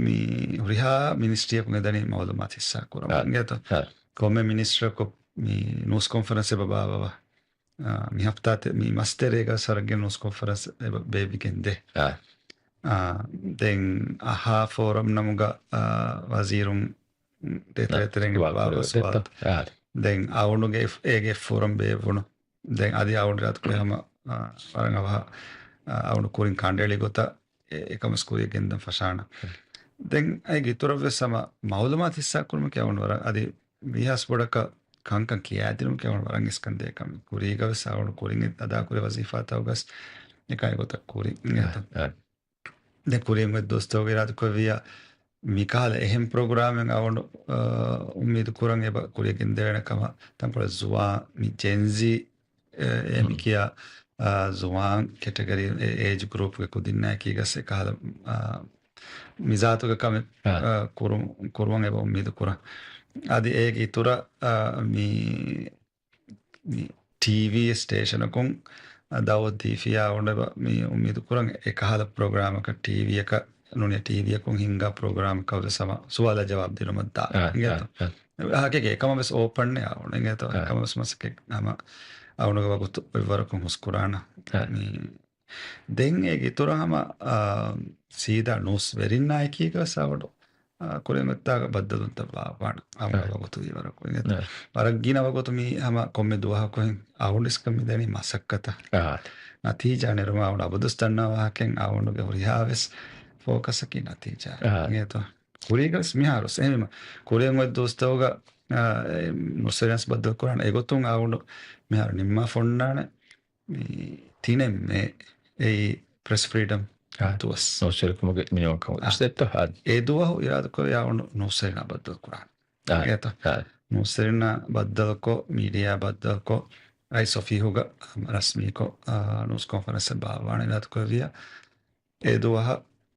މި ހުރިހާ މިނިސްޓްރީއަކުން އެދަނީ މައުލޫމާތު ހިއްސާ ކުރަމުން. އާ. އިނގޭތޯ؟ އާ. ކޮންމެ މިނިސްޓްރަކު މި ނޫސް ކޮންފަރެންސް އެބަ ބާއްވަވާ. އާ، މި ހަފްތާ ތެ-، މި މަސް ތެރޭގަ ސަރަގެ ނޫސް ކޮންފަރެންސް އެބަ ބޭއްވިގެން ދޭ. އާ. އާ، ދެން އަހާ ފޯރަމް ނަމުގަ، އާ، ވަޒީރުން ދޭތެރޭތެރެން އާ، ވާ ވާ ސުވާލު. ސުވާލު. އާ. ދެން އަވުނުގެ އެފް-، އޭގެ އެފް ފޯރަމް ބޭއްވުނު. ދެން އަދި އަވުނު ރާތުކުރެ ހަމަ، އާ، ވަރަށް އަވަހަށް، އާ، އަވުނު ކުރިން ކަނޑައެޅި ގޮތަށް އެ-، އެކަމަސް ކުރިއަށް ގެންދަން ފަށާނަ. ދެން އޭގެ އިތުރަށް ވެސް ހަމަ މައުލޫމާތު ހިއްސާ ކުރުމަކީ އަވުނު ވަރަށް އަދި ވީހާސް ބޮޑަކަށް ކަންކަން ކިޔާދިނުމަކީ އަވަން ވަރަށް އިސްކަންދޭ ކަމެއް. ކުރީގަވެސް އަވަން ކުރިން އަދާކުރި ވަޒީފާތައް ގަސް އެކާއި ގޮތަށް ކުރިން އެހެން. އާ. ދެ ކުރިން އޮތް ދުވަސްތަކުގެ އިރާދަކުރެއްވިއްޔާ މިކަހަލަ އެހެން ޕްރޮގްރާމެއް އަވަން، އާ، އުއްމީދު ކުރަން އެބަ ކުރިއަށް ގެންދެވޭނެ ކަމަށް ތަންކޮޅެއް ޒުވާން މި ޖެންޒީ އެ، އެ މި ކިޔާ، އާ، ޒުވާން ކެޓަގަރީ އެ އޭޖް ގްރޫޕްގެ ކުދިންނާއެކީ ގަސް އެކަހަލަ، އާ، މިޒާތުގެ ކަމެއް، އާ. އާ، ކުރު-، ކުރުވަން އެބަ އުއްމީދު ކުރަން. އަދި އޭގެ އިތުރަށް، އާ، މި، މި ޓީވީ ސްޓޭޝަނަކުން ދައުވަތު ދީފިޔާ އަވަން އެބަ މި އުއްމީދު ކުރަން އެކަހަލަ ޕްރޮގްރާމަކަށް ޓީވީއަކަށް ނޫނީ ޓީވީއަކުން ހިންގާ ޕްރޮގްރާމަކަށް ވެސް ހަމަ ސުވާލަށް ޖަވާބު ދިނުމަށް ދާ. އާ، އިނގޭތޯ؟ އާ، އާ. ހަގީގަތް އެކަމަށް ވެސް އޯޕަން އެއް އަވަން އިނގޭތޯ؟ އާ. އެކަމަށް ވެސް މަސައްކަތް ހަމަ އަވަނުގެ ވަގުތު އެއްވަރަކުން ހުސްކުރާނަ. އާ. މި ދެން އޭގެ އިތުރަށް ހަމަ، އާ، ސީދާ ނޫސް ވެރިންނާއެކީގަ ވެސް އަވަޑު، އާ، ކުރިމަތާގަ ބައްދަލުންތައް ވާ-، ވާނަ. އާ. އަވަނުގެ ވަގުތު ވީވަރަކު އިނގޭތޯ؟ އާ. ވަރަށް ގިނަ ވަގުތު މި ހަމަ ކޮންމެ ދުވަހަކު ހެން އަވަން އިސްކަން މިދަނީ މަސައްކަތަށް. އާ. ނަތީޖާ ނެރުމަށް އަވަން އަބަދުސް ދަންނަ ވާހަކައިން އަވަނުގެ ހުރިހާ ވެސް ފޯކަސަކީ ނަތީޖާ. އާ. އިނގޭތޯ؟ ކުރީގަސް މިހާރުސް އެހެން ކުރިއަށް އޮތް ދުވަސްތަކުގަ، އާ، އެ، ނޫސްވެރިންސް ބައްދަލު ކުރާނެ އެގޮތުން އަވަން މިހާރު ނިންމާ ފޮންނާނެ މި ތިނެއް މޭ އެއީ ޕްރެސް ފްރީޑަމް އާ. ދުވަސް. ނޫސްވެރިކަމުގެ މިނިވަންކަމުގެ އާ. ދުވަސް ދެއްތޯ؟ އާ. އެ ދުވަހު އިރާދަކުރެއްވި އަވަން ނޫސްވެރިންނާ ބައްދަލު ކުރާނެ. އާ. އެތަ؟ އާ. ނޫސްވެރިންނާ ބައްދަލުކޮށް، މީޑިއާ ބައްދަލުކޮށް، ރައީސް އޮފީހުގަ ރަސްމީކޮށް، އާ، ނޫސް ކޮންފަރެންސެއް ބާއްވާނެ އިރާދަކުރެއްވިއްޔާ އެ ދުވަހަށް